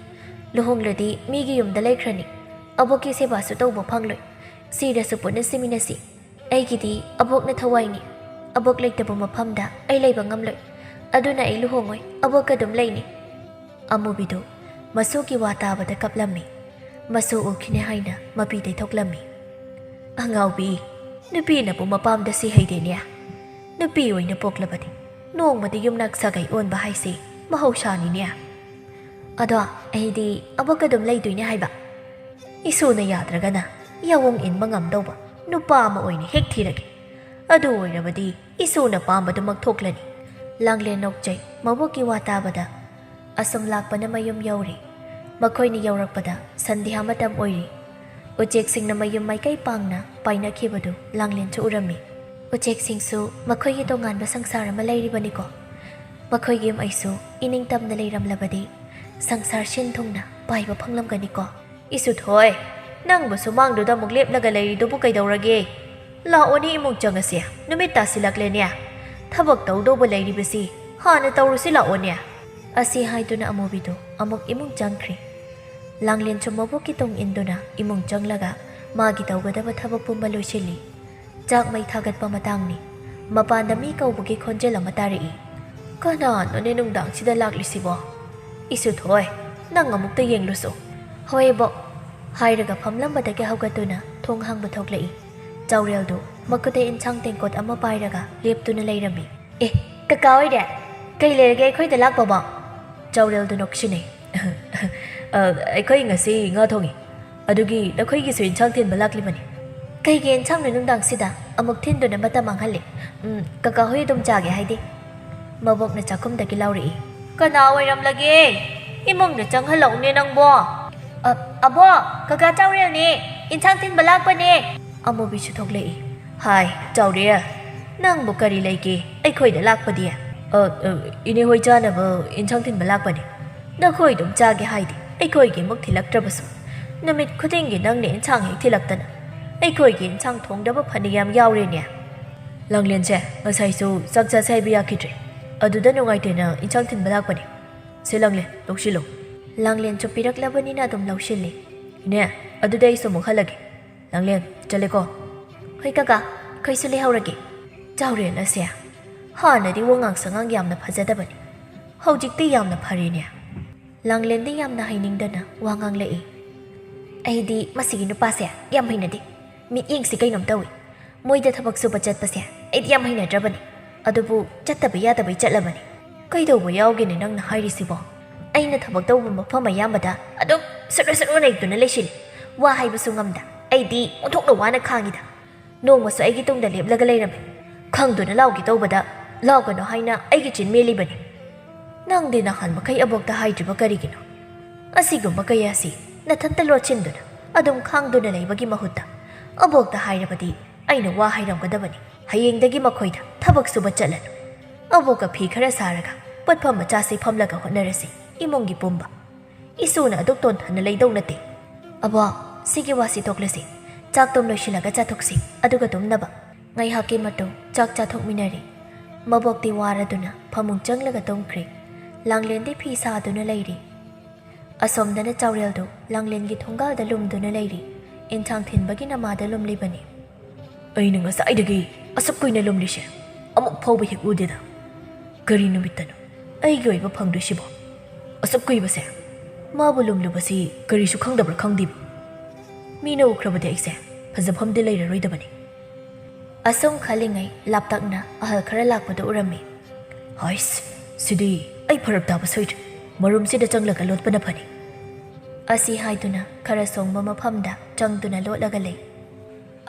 ꯂꯨꯍꯣꯡꯂꯗꯤ ꯃꯤꯒꯤ ꯌꯨꯝꯗ ꯂꯩꯈ꯭ꯔꯅꯤ꯫ ꯑꯕꯣꯛꯀꯤ ꯁꯦꯕꯥꯁꯨ ꯇꯧꯕ ꯐꯪꯂꯣꯏ꯫ ꯁꯤꯔꯁꯨ ꯄꯨꯟꯅ ꯁꯤꯃꯤꯟꯅꯁꯤ꯫ ꯑꯩꯒꯤꯗꯤ ꯑꯕꯣꯛꯅ ꯊꯋꯥꯏꯅꯤ꯫ ꯑꯕꯣꯛ ꯂꯩꯇꯕ ꯃꯐꯝꯗ ꯑꯩ ꯂꯩꯕ ꯉꯝꯂꯣꯏ꯫ ꯑꯗꯨꯅ ꯑꯩ ꯂꯨꯍꯣꯡꯉꯣꯏ, ꯑꯕꯣꯛꯀ ꯑꯗꯨꯝ ꯂꯩꯅꯤ꯫" ꯑꯃꯨꯕꯤꯗꯨ ꯃꯁꯨꯒꯤ ꯋꯥ ꯇꯥꯕꯗ ꯀꯞꯂꯝꯃꯤ꯫ ꯃꯁꯨ ꯎꯈꯤꯅꯤ ꯍꯥꯏꯅ ꯃꯄꯤ ꯇꯩꯊꯣꯛꯂꯝꯃꯤ꯫ "ꯑꯉꯥꯎꯕꯤ, ꯅꯨꯄꯤꯅꯕꯨ ꯃꯄꯥꯝꯗ ꯁꯤ ꯍꯩꯗꯦꯅꯦ꯫ ꯅꯨꯄꯤ ꯑꯣꯏꯅ ꯄꯣꯛꯂꯕꯗꯤ ꯅꯣꯡꯃꯗꯤ ꯌꯨꯝꯅꯥꯛ ꯁꯥꯒꯩ ꯑꯣꯟꯕ ꯍꯥꯏꯁꯤ ꯃꯍꯧꯁꯥꯅꯤꯅꯦ꯫ ꯑꯗꯣ ꯑꯩꯗꯤ ꯑꯕꯣꯛꯀ ꯑꯗꯨꯝ ꯂꯩꯗꯣꯏꯅꯦ ꯍꯥꯏꯕ꯫ ꯏꯁꯨꯅ ꯌꯥꯗ꯭ꯔꯒꯅ ꯌꯥꯑꯣꯡ ꯏꯟꯕ ꯉꯝꯗꯧꯕ ꯅꯨꯄꯥ ꯑꯃ ꯑꯣꯏꯅ ꯍꯦꯛ ꯊꯤꯔꯒꯦ꯫ ꯑꯗꯨ ꯑꯣꯏꯔꯕꯗꯤ ꯏꯁꯨꯅ ꯄꯥꯝꯕꯗꯨꯃꯛ ꯊꯣꯛꯂꯅꯤ꯫" ꯂꯥꯡꯂꯦꯟ ꯅꯣꯛꯆꯩ ꯃꯕꯣꯛꯀꯤ ꯋꯥ ꯇꯥꯕꯗ꯫ ꯑꯁꯨꯝ ꯂꯥꯛꯄꯅ ꯃꯌꯨꯝ ꯌꯧꯔꯦ꯫ ꯃꯈꯣꯏꯅ ꯌꯧꯔꯛꯄꯗ ꯁꯟꯙ꯭ꯌꯥ ꯃꯇꯝ ꯑꯣꯏꯔꯦ꯫ ꯎꯆꯦꯛꯁꯤꯡꯅ ꯃꯌꯨꯝ ꯃꯥꯏꯀꯩ ꯄꯥꯡꯅ ꯄꯥꯏꯅꯈꯤꯕꯗꯨ ꯂꯥꯡꯂꯦꯟꯁꯨ ꯎꯔꯝꯃꯤ꯫ ꯎꯆꯦꯛꯁꯤꯡꯁꯨ ꯃꯈꯣꯏꯒꯤ ꯇꯣꯉꯥꯟꯕ ꯁꯪꯁꯥꯔ ꯑꯃ ꯂꯩꯔꯤꯕꯅꯤꯀꯣ꯫ ꯃꯈꯣꯏꯒꯤ ꯌꯨꯝ ꯑꯩꯁꯨ ꯏꯅꯤꯡꯇꯝꯅ ꯂꯩꯔꯝꯂꯕꯗꯤ ꯁꯪꯁꯥꯔ ꯁꯤꯟ ꯊꯨꯡꯅ ꯄꯥꯏꯕ ꯐꯪꯂꯝꯒꯅꯤꯀꯣ꯫ "ꯏꯁꯨꯊꯣꯏ, "ꯅꯪꯕꯨ ꯁꯨꯃꯥꯡꯗꯨꯗ ꯑꯃꯨꯛ ꯂꯦꯞꯂꯒ ꯂꯩꯔꯤꯗꯨꯕꯨ ꯀꯩꯗꯧꯔꯒꯦ? ꯂꯥꯛꯑꯣꯅꯦ, ꯏꯃꯨꯡ ꯆꯪꯉꯁꯦ, ꯅꯨꯃꯤꯠ ꯇꯥꯁꯤꯜꯂꯛꯂꯦꯅꯦ꯫ ꯊꯕꯛ ꯇꯧꯗꯧꯕ ꯂꯩꯔꯤꯕꯁꯤ ꯍꯥꯟꯅ ꯇꯧꯔꯨꯁꯤ, ꯂꯥꯛꯑꯣꯅꯦ"꯫ ꯑꯁꯤ ꯍꯥꯏꯗꯨꯅ ꯑꯃꯨꯕꯤꯗꯨ ꯑꯃꯨꯛ ꯏꯃꯨꯡ ꯆꯪꯈ꯭ꯔꯦ꯫ ꯂꯥꯡꯂꯦꯟꯁꯨ ꯃꯕꯣꯛꯀꯤ ꯇꯨꯡ ꯏꯟꯗꯨꯅ ꯏꯃꯨꯡ ꯆꯪꯂꯒ ꯃꯥꯒꯤ ꯇꯧꯒꯗꯕ ꯊꯕꯛ ꯄꯨꯝꯕ ꯂꯣꯏꯁꯤꯜꯂꯤ꯫ ꯆꯥꯛ ꯃꯩ ꯊꯥꯒꯠꯄ ꯃꯇꯥꯡꯅꯤ꯫ ꯃꯄꯥꯟꯗ ꯃꯤ ꯀꯧꯕꯒꯤ ꯈꯣꯟꯖꯦꯜ ꯑꯃ ꯇꯥꯔꯛꯏ꯫ "ꯀꯅꯥꯅꯣꯅꯦ ꯅꯨꯡꯗꯥꯡꯁꯤꯗ ꯂꯥꯛꯂꯤꯁꯤꯕꯣ? ꯏꯁꯨ ꯊꯣꯏ, ꯅꯪ ꯑꯃꯨꯛꯇ ꯌꯦꯡꯂꯨꯁꯣ"꯫ "ꯍꯣꯏ, ꯕꯣꯛ"꯫ ꯍꯥꯏꯔꯒ ꯐꯝꯂꯝꯕꯗꯒꯤ ꯍꯧꯒꯠꯇꯨꯅ ꯊꯣꯡ ꯍꯥꯡꯕ ꯊꯣꯛꯂꯛꯏ꯫ ꯆꯥꯎꯔꯦꯜꯗꯨ ꯃꯈꯨꯠꯇ ꯏꯟꯁꯥꯡ ꯇꯦꯡꯀꯣꯠ ꯑꯃ ꯄꯥꯏꯔꯒ ꯂꯦꯞꯇꯨꯅ ꯂꯩꯔꯝꯃꯤ꯫ "ꯑꯦ, ꯀꯀꯥ ꯑꯣꯏꯔꯦ, ꯀꯩ ꯂꯩꯔꯒꯦ ꯑꯩꯈꯣꯏꯗ ꯂꯥꯛꯄꯕꯣ?" ꯆꯥꯎꯔꯦꯜꯗꯨ ꯅꯣꯛꯁꯤꯟꯅꯩ꯫ "ꯑ, ꯑꯩꯈꯣꯏ ꯉꯁꯤ ꯉꯥ ꯊꯣꯡꯉꯤ, ꯑꯗꯨꯒꯤ ꯅꯈꯣꯏꯒꯤꯁꯨ ꯏꯟꯁꯥꯡ ꯊꯤꯟꯕ ꯂꯥꯛꯂꯤꯕꯅꯤ"꯫ "ꯀꯩꯒꯤ ꯏꯟꯁꯥꯡꯅꯣ ꯅꯨꯡꯗꯥꯡꯁꯤꯗ ꯑꯃꯨꯛ ꯊꯤꯟꯗꯨꯅ ꯃꯇꯝ ꯃꯥꯡꯍꯜꯂꯤ? ꯎꯝ, ꯀꯀꯥ ꯍꯣꯏ ꯑꯗꯨꯝ ꯆꯥꯒꯦ ꯍꯥꯏꯗꯦ"꯫ ꯃꯕꯣꯛꯅ ꯆꯥꯛꯈꯨꯝꯗꯒꯤ ꯂꯥꯎꯔꯛꯏ꯫ "ꯀꯅꯥ ꯑꯣꯏꯔꯝꯂꯒꯦ? ꯏꯃꯨꯡꯗ ꯆꯪꯍꯜꯂꯛꯎꯅꯦ ꯅꯪꯕꯣ"꯫ "ꯑ, ꯑꯕꯣꯛ, ꯀꯀꯥ ꯆꯥꯎꯔꯦꯜꯅꯦ, ꯏꯟꯁꯥꯡ ꯊꯤꯟꯕ ꯂꯥꯛꯄꯅꯦ"꯫ ꯑꯃꯨꯕꯤꯁꯨ ꯊꯣꯛꯂꯛꯏ꯫ "ꯍꯥꯏ, ꯆꯥꯎꯔꯦꯜ, ꯅꯪꯕꯨ ꯀꯔꯤ ꯂꯩꯒꯦ ꯑꯩꯈꯣꯏꯗ ꯂꯥꯛꯄꯗꯤ?" "ꯑ, ꯑ, ꯏꯅꯦ ꯍꯣꯏ ꯆꯥꯅꯕ ꯏꯟꯁꯥꯡ ꯊꯤꯟꯕ ꯂꯥꯛꯄꯅꯦ꯫ ꯅꯈꯣꯏ ꯑꯗꯨꯝ ꯆꯥꯒꯦ ꯍꯥꯏꯗꯤ ꯑꯩꯈꯣꯏꯒꯤ ꯑꯃꯨꯛ ꯊꯤꯜꯂꯛꯇ꯭ꯔꯕꯁꯨ꯫ ꯅꯨꯃꯤꯠ ꯈꯨꯗꯤꯡꯒꯤ ꯅꯪꯅ ꯏꯟꯁꯥꯡ ꯍꯦꯛ ꯊꯤꯜꯂꯛꯇꯅ꯫ ꯑꯩꯈꯣꯏꯒꯤ ꯏꯟꯁꯥꯡ ꯊꯣꯡꯗꯕ ꯐꯅ ꯌꯥꯝ ꯌꯥꯎꯔꯦꯅꯦ"꯫ "ꯂꯥꯡꯂꯦꯟꯁꯦ ꯉꯁꯥꯏꯁꯨ ꯆꯥꯛ ꯆꯥꯁꯦ ꯍꯥꯏꯕ ꯌꯥꯈꯤꯗ꯭ꯔꯦ꯫ ꯑꯗꯨꯗ ꯅꯨꯡꯉꯥꯏꯇꯦꯅ ꯏꯟꯁꯥꯡ ꯊꯤꯟꯕ ꯂꯥꯛꯄꯅꯦ꯫ ꯁꯦ ꯂꯥꯡꯂꯦꯟ, ꯂꯧꯁꯤꯜꯂꯣ"꯫ ꯂꯥꯡꯂꯦꯟꯁꯨ ꯄꯤꯔꯛꯂꯕꯅꯤꯅ ꯑꯗꯨꯝ ꯂꯧꯁꯤꯜꯂꯤ꯫ "ꯏꯅꯦ, ꯑꯗꯨꯗꯤ ꯑꯩꯁꯨ ꯑꯃꯨꯛ ꯍꯜꯂꯒꯦ꯫ ꯂꯥꯡꯂꯦꯟ, ꯆꯠꯂꯦꯀꯣ"꯫ "ꯍꯣꯏ ꯀꯀꯥ, ꯑꯩꯈꯣꯏꯁꯨ ꯂꯩꯍꯧꯔꯒꯦ"꯫ ꯆꯥꯎꯔꯦꯜ ꯑꯁꯦ ꯍꯥꯟꯅꯗꯤ ꯋꯥꯉꯥꯡ ꯁꯉꯥꯡ ꯌꯥꯝꯅ ꯐꯖꯗꯕꯅꯤ, ꯍꯧꯖꯤꯛꯇꯤ ꯌꯥꯝꯅ ꯐꯔꯦꯅꯦ꯫ ꯂꯥꯡꯂꯦꯟꯗꯤ ꯌꯥꯝꯅ ꯍꯩꯅꯤꯡꯗꯅ ꯋꯥ ꯉꯥꯡꯂꯛꯏ꯫ "ꯑꯩꯗꯤ ꯃꯁꯤꯒꯤ ꯅꯨꯄꯥꯁꯦ ꯌꯥꯝ ꯍꯩꯅꯗꯦ꯫ ꯃꯤꯠꯌꯦꯡꯁꯤ ꯀꯩꯅꯣꯝ ꯇꯧꯏ꯫ ꯃꯣꯏꯗ ꯊꯕꯛ ꯁꯨꯕ ꯆꯠꯄꯁꯦ ꯑꯩꯗꯤ ꯌꯥꯝ ꯍꯩꯅꯗ꯭ꯔꯕꯅꯤ꯫ ꯑꯗꯨꯕꯨ ꯆꯠꯇꯕ ꯌꯥꯗꯕꯩ ꯆꯠꯂꯕꯅꯤ"꯫ "ꯀꯩꯗꯧꯕ ꯌꯥꯎꯒꯦꯅꯦ ꯅꯪꯅ ꯍꯥꯏꯔꯤꯁꯤꯕꯣ? ꯑꯩꯅ ꯊꯕꯛ ꯇꯧꯕ ꯃꯐꯝ ꯑꯌꯥꯝꯕꯗ ꯑꯗꯨꯝ ꯁꯨꯔꯨ ꯁꯨꯔꯨ ꯅꯩꯗꯨꯅ ꯂꯩꯁꯤꯜꯂꯤ꯫ ꯋꯥ ꯍꯥꯏꯕꯁꯨ ꯉꯝꯗ꯫ ꯑꯩꯗꯤ ꯑꯣꯟꯊꯣꯛꯅ ꯋꯥꯅ ꯈꯥꯡꯉꯤꯗ꯫ ꯅꯣꯡꯃꯁꯨ ꯑꯩꯒꯤ ꯇꯨꯡꯗ ꯂꯦꯞꯂꯒ ꯂꯩꯔꯝꯃꯤ꯫ ꯈꯪꯗꯨꯅ ꯂꯥꯎꯒꯦ ꯇꯧꯕꯗ ꯂꯥꯎꯒꯅꯨ ꯍꯥꯏꯅ ꯑꯩꯒꯤ ꯆꯤꯟ ꯃꯦꯜꯂꯤꯕꯅꯤ꯫ ꯅꯪꯗꯤ ꯅꯍꯥꯟ ꯃꯈꯩ ꯑꯕꯣꯛꯇ ꯍꯥꯏꯗ꯭ꯔꯤꯕ ꯀꯔꯤꯒꯤꯅꯣ? ꯑꯁꯤꯒꯨꯝꯕ ꯀꯌꯥꯁꯤ ꯅꯊꯟꯇ ꯂꯣꯠꯁꯤꯟꯗꯨꯅ ꯑꯗꯨꯝ ꯈꯥꯡꯗꯨꯅ ꯂꯩꯕꯒꯤ ꯃꯍꯨꯠꯇ ꯑꯕꯣꯛꯇ ꯍꯥꯏꯔꯕꯗꯤ ꯑꯩꯅ ꯋꯥ ꯍꯥꯏꯔꯝꯒꯗꯕꯅꯤ꯫ ꯍꯌꯦꯡꯗꯒꯤ ꯃꯈꯣꯏꯗ ꯊꯕꯛ ꯁꯨꯕ ꯆꯠꯂꯅꯨ꯫ ꯑꯕꯣꯛꯀ ꯐꯤ ꯈꯔ ꯁꯥꯔꯒ ꯄꯣꯠꯐꯝ ꯃꯆꯥꯁꯤ ꯐꯝꯂꯒ ꯍꯣꯠꯅꯔꯁꯤ, ꯏꯃꯨꯡꯒꯤ ꯄꯨꯝꯕ꯫ ꯏꯁꯨꯅ ꯑꯗꯨꯛ ꯇꯣꯟꯊꯅ ꯂꯩꯗꯧ ꯅꯠꯇꯦ"꯫ "ꯑꯕꯣꯛ, "ꯁꯤꯒꯤ ꯋꯥꯁꯤ ꯇꯣꯛꯂꯁꯤ꯫ ꯆꯥꯛꯇꯨꯝ ꯂꯣꯏꯁꯤꯜꯂꯒ ꯆꯥꯊꯣꯛꯁꯤ, ꯑꯗꯨꯒ ꯇꯨꯝꯅꯕ꯫" ꯉꯥꯏꯍꯥꯛꯀꯤ ꯃꯇꯨꯡ ꯆꯥꯛ ꯆꯥꯊꯣꯛꯃꯤꯟꯅꯔꯦ꯫ ꯃꯕꯣꯛꯇꯤ ꯋꯥꯔꯗꯨꯅ ꯐꯃꯨꯡ ꯆꯪꯂꯒ ꯇꯨꯝꯈ꯭ꯔꯦ꯫ ꯂꯥꯡꯂꯦꯟꯗꯤ ꯐꯤ ꯁꯥꯗꯨꯅ ꯂꯩꯔꯤ꯫ ꯑꯁꯣꯝꯗꯅ ꯆꯥꯎꯔꯦꯜꯗꯨ ꯂꯥꯡꯂꯦꯟꯒꯤ ꯊꯣꯡꯒꯥꯜꯗ ꯂꯨꯝꯗꯨꯅ ꯂꯩꯔꯤ꯫ ꯏꯟꯁꯥꯡ ꯊꯤꯟꯕꯒꯤ ꯅꯃꯥꯗ ꯂꯨꯝꯂꯤꯕꯅꯤ꯫ "ꯑꯩꯅ ꯉꯁꯥꯏꯗꯒꯤ ꯑꯁꯨꯛ ꯀꯨꯏꯅ ꯂꯨꯝꯂꯤꯁꯦ ꯑꯃꯨꯛ ꯐꯥꯎꯕ ꯍꯦꯛ ꯎꯗꯦꯗ꯫ ꯀꯔꯤ ꯅꯨꯃꯤꯠꯇꯅꯣ ꯑꯩꯒꯤ ꯑꯣꯏꯕ ꯐꯪꯗꯣꯏꯁꯤꯕꯣ? ꯑꯁꯨꯛ ꯀꯨꯏꯕꯁꯦ ꯃꯥꯕꯨ ꯂꯨꯝꯂꯨꯕꯁꯤ ꯀꯔꯤꯁꯨ ꯈꯪꯗꯕ꯭ꯔꯥ ꯈꯪꯗꯦꯕ꯫ ꯃꯤꯅ ꯎꯈ꯭ꯔꯕꯗꯤ ꯑꯩꯁꯦ ꯐꯖꯐꯝꯗꯤ ꯂꯩꯔꯔꯣꯏꯗꯕꯅꯤ꯫" ꯑꯁꯨꯝ ꯈꯜꯂꯤꯉꯩ ꯂꯥꯞꯇꯛꯅ ꯑꯍꯜ ꯈꯔ ꯂꯥꯛꯄꯗꯨ ꯎꯔꯝꯃꯤ꯫ "ꯍꯥꯏꯁ, ꯁꯤꯗꯤ ꯑꯩ ꯐꯔꯛ ꯇꯥꯕ ꯁꯣꯏꯗ꯭ꯔꯦ꯫ ꯃꯔꯨꯝꯁꯤꯗ ꯆꯪꯂꯒ ꯂꯣꯠꯄꯅ ꯐꯅꯤ꯫" ꯑꯁꯤ ꯍꯥꯏꯗꯨꯅ ꯈꯔ ꯁꯣꯡꯕ ꯃꯐꯝꯗ ꯆꯪꯗꯨꯅ ꯂꯣꯠꯂꯒ ꯂꯩ꯫